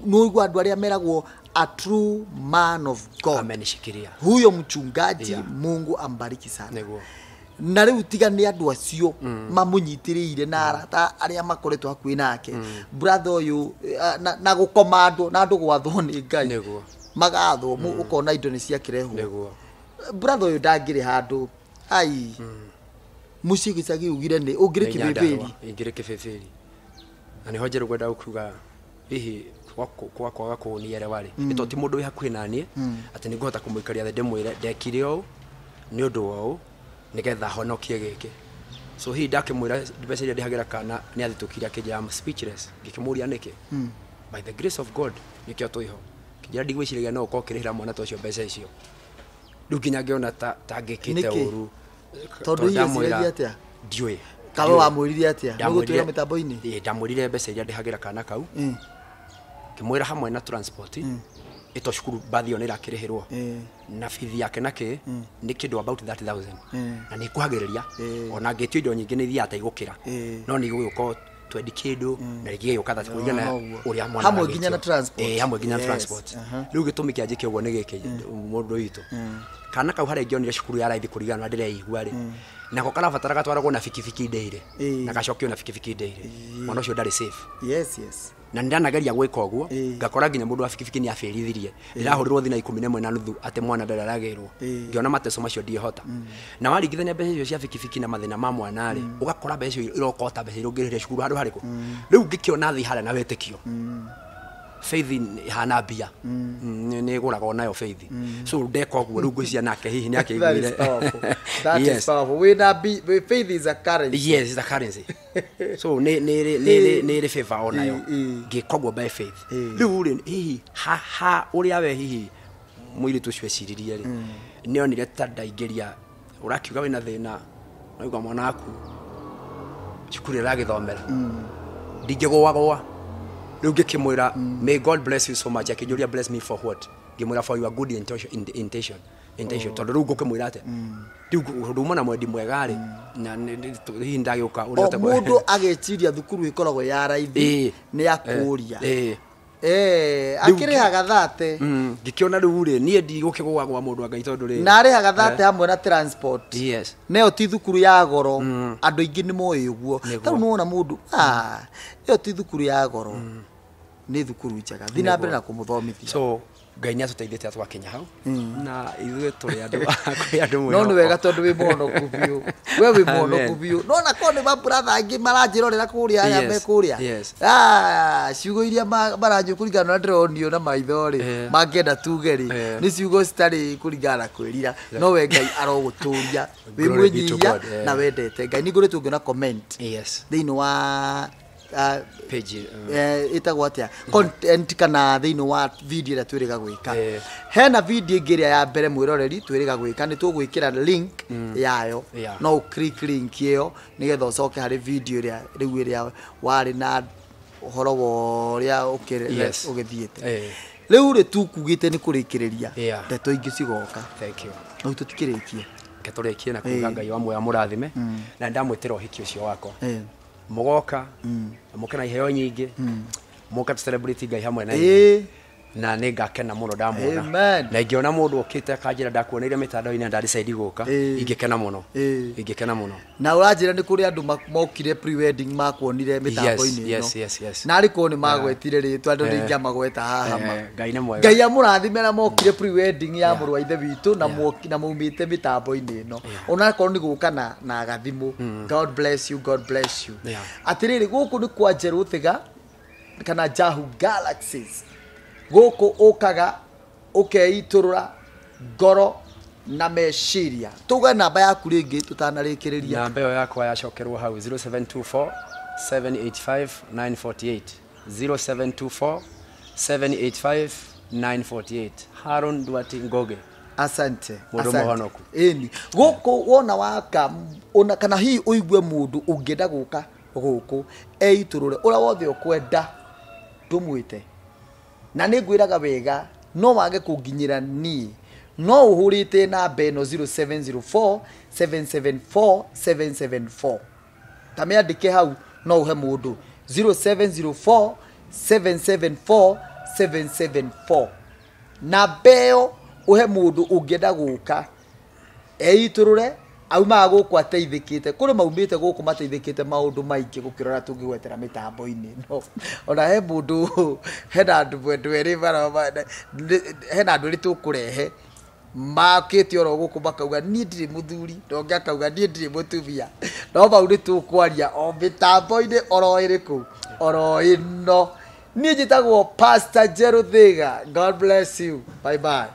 nĩ ũigua andũ arĩa meragwo a true man of God. Amenishikilia. Huyo mchungaji, Yeah. Mungu ambariki sana. Nĩguo. Na rĩu tiga nĩ andũ acio mamũnyitĩrĩire na arata arĩa makoretwo hakuhĩ nake, brother ũyũ na gũkomandwo na andũ gwathwo nĩ Ngai. Nĩguo. Magathwo ũkona indo nĩ ciakĩrehwo. Nĩguo. Brother ũyũ ndangĩrĩ handũ ai mũciĩ gĩcagi ugire nĩ ũngĩrĩ Nĩ kĩbĩbĩri. Nyandarũa, ingĩrĩ kĩbĩbĩri, na nĩho njerũ ngwenda gũkiuga hihi kwa kwaga kũnielewa rĩ, nĩ tondũ ti mũndũ wĩ hakuhĩ naniĩ atĩ nĩ ngũhota kũmũikaria thĩ ndĩmwĩre ndekire ũũ nĩ ũndũ wa ũũ nĩgetha honokie gĩkĩ. So hihi ndakĩmwĩra mbeca iria ndĩhagĩra kana nĩ athitũkire, akĩnjĩra I'm speechless. Ngĩkĩmũria nĩkĩ. By the grace of God nĩkĩo twĩho. Kĩnjĩra ndigwĩciragia no ũkorwo ũkĩrĩhĩra mwana ta ũcio mbeca icio. Rĩu nginya ngĩona ta ngĩkĩte Nĩkĩ? ũru. Tondũ hihi ndamwĩra- eciragia atĩa? Ndiũĩ. Kawe Ndiũĩ. wamwĩrire atĩa? Nĩũgũtwĩra mĩtambo-inĩ? Ĩĩ, ndamwĩrire mbeca iria ndĩhagĩra kana kau, ngĩmwĩra hamwe na transport ĩto cukuru bathi ĩyo nĩ ĩrakĩrĩhĩrwo na bithi yake na kĩ nĩ kĩndũ about 30,000 na nĩ ikuhagĩrĩria ona ngĩtio indo nyingĩ nĩ ithiaga ta igũkĩra, no nĩ igũgĩũka twendi kĩndũ na rĩngĩ gĩgĩũka thati kũringana na Noguo. ũrĩa mwana Hamwe aragĩtio. nginya na transport. Ĩĩ, hamwe nginya na Yes. transport. Rĩu gĩtũmi kĩa njĩke ũguo nĩ gĩkĩ, mũndũ witũ, kana kau harĩa ingĩonire cukuru ya raithi kũringana na ndĩreigua rĩ, nako karabatara gatwaragwo na bikibiki ndĩire na gacokio na bikibiki ndĩire, mwana ũcio ndarĩ safe. Yes. Na nĩ ndanageria gwĩka ũguo, Ĩĩ. ngakora nginya mũndũ wa bikibiki nĩ abĩrithirie, ndĩrahũrĩrwo thina 11:30 atĩ mwana ndarĩ aragĩrwo. Ngĩona mateso macio ndiĩhota, na waringithania mbeca icio cia bikibiki na mathĩna ma mwana rĩ, ũgakora mbeca icio iroka ota mbeca iria ũngĩrĩhĩra cukuru handũ harĩkũ. Rĩu ngĩkĩona thĩ harĩa na wĩtĩkio, faith ihana mbia, nĩ ĩgũraga onayo faith. So ndeka ũguo rĩu ngwĩciria nake hihi nĩ That is akĩiguire. powerful. That is Yes. powerful. Wĩna faith is a currency. Yes, it's a currency. So nĩ ĩrĩ favor onayo. Ngĩka ũguo by faith. Rĩu rĩ, hihi ha ũrĩa we hihi mũirĩtu ũcio eciririe rĩ, nĩ onire ta ndaingĩria ũrakiuga wĩna thĩna naigua mwana waku cukuru ĩragĩthomera ndingĩgũagũa. Rĩu ngĩkĩmwĩra may God bless you so much. Akĩnjũria bless me for what? Ngĩmwĩra for your good intention, tondũ rĩu ngũkĩmwĩra atĩa? Rĩu nduma na mwendi mwega rĩ, na hihi ndagĩũka ũrĩa O mũndũ ageciria thukuru ĩkoragwo ya raithi nĩ akũria. Akĩrĩhaga thate. Ngĩkĩona rĩu rĩ, niĩ ndigũkĩgũagũa mũndũ wa Ngai tondũ rĩ Na arĩhaga thate hamwe na transport. Yes. Neyo ti thukuru ya goro, andũ aingĩ nĩ moĩ ũguo. Nĩguo. Tarĩu nĩwona mũndũ, ĩyo ti thukuru ya goro, nĩ thukuru njega, thiĩ na mbere na kũmũthomithia. So Ngai nĩ atũteithĩtie twakinya hau, na ithuĩ tũrĩ andũ kũrĩ andũ No nĩ mwĩhoko. wega tondũ wĩ mũhonoku biũ, we wĩ mũhonoku Amen. biũ. No na korwo nĩ maburatha angĩ maranjĩrorera kũrĩa aya Yes, me kũrĩa, yes. Ciugo iria maranjũ kũringana na ndĩronio na maitho rĩ, mangĩenda tuge rĩ, nĩ ciugo citarĩ kũringana na kwĩrira, no we Ngai arogũtũria wĩ Glory be to mwĩnyihia God, na wendete Ngai. Nĩ ngoretwo ngĩona comment thĩinĩ wa page ĩtagwo atĩa, content kana thĩinĩ wa video ĩrĩa twĩrĩga gwĩka. Hena video ĩngĩ ĩrĩa ya mbere mwĩroreri twĩrĩga gwĩka, nĩ tũgwĩkĩra link yayo. No ũ click link ĩyo nĩgetha ũcoke harĩ video ĩrĩa rĩu ĩrĩa warĩ na ũhoro wa ũrĩa ũgĩthiĩte. Rĩu rĩ, tukugĩte nĩ kũrĩkĩrĩria. Ndeto ingĩ cigoka. Thank you. Rĩu tũtikĩrĩkie. Reke tũrĩkie na kuga Ngai wa muoyo amũrathime, na ndamwĩtĩra ũhiki ũcio wakwa. Mũgoka na mũke na iheo nyingĩ, mũke tũ celebrate Ngai hamwe na inyuĩ. Na nĩ ngakena mũno ndamuona. Amen. Na ingĩona mũndũ ũkĩte akanjĩra ndakuoneire mĩtandao-inĩ na ndadecide gũka, ingĩkena mũno. Ingĩkena mũno. Na ũranjĩra nĩ kũrĩ andũ mokire pre-wedding makuonire mĩtambo-inĩ ĩno. Yes. Na arĩ korwo nĩ magwetire rĩtwa, andũ ndingĩamagweta haha ma. Ngai nĩ mwega. Ngai amũrathime na mokire pre-wedding ya mũrũ wa ithe witũ na na maumĩte mĩtambo-inĩ ĩno, onakorwo nĩ gũka na gathimũ. God bless you, God bless you. Atĩrĩrĩ, gũkũ nĩ kwa Njerũ Thiga kana Jahu Galaxies. Gũkũ ũkaga ũkeitũrũra ngoro na meciria. Tuge namba yaku rĩngĩ tũtanarĩkĩrĩria. Namba ĩyo yakwa yacokerwo hau 0724 785 948, 0724 785 948, Haron Duati Ngoge. Asante. Mũndũ Asante. mũhonoku. Ĩni gũkũ wona waka ona kana hihi ũigue mũndũ ũngĩenda gũka gũkũ eitũrũre ũrĩa wothe ũkwenda ndũmwĩte, na nĩ ngwĩraga wega no wage kũnginyĩra niĩ, no ũhũrĩte namba ĩno 0704 774 774, ta mĩandĩke hau, no ũhe mũndũ 0704 774 774, namba ĩyo ũhe mũndũ ũngĩenda gũka eitũrũre. Aumaga gũkũ ateithĩkĩte, kũrĩ maumĩte gũkũ mateithĩkĩte maũndũ maingĩ gũkĩra ũrĩa tũngĩgwetera mĩtambo-inĩ. No ona he mũndũ, hena andũ andũ erĩ hena andũ erĩ tũkũrehe makĩte oro gũkũ makauga niĩ ndirĩ mũthuri, na ũngĩ akauga niĩ ndirĩ mũtumia, no mau nĩ tũkwaria o mĩtambo-inĩ oro ĩrĩkũ oro ĩno. Niĩ njĩtagwo Pastor Njerũ Thiga. God bless you. Bye bye.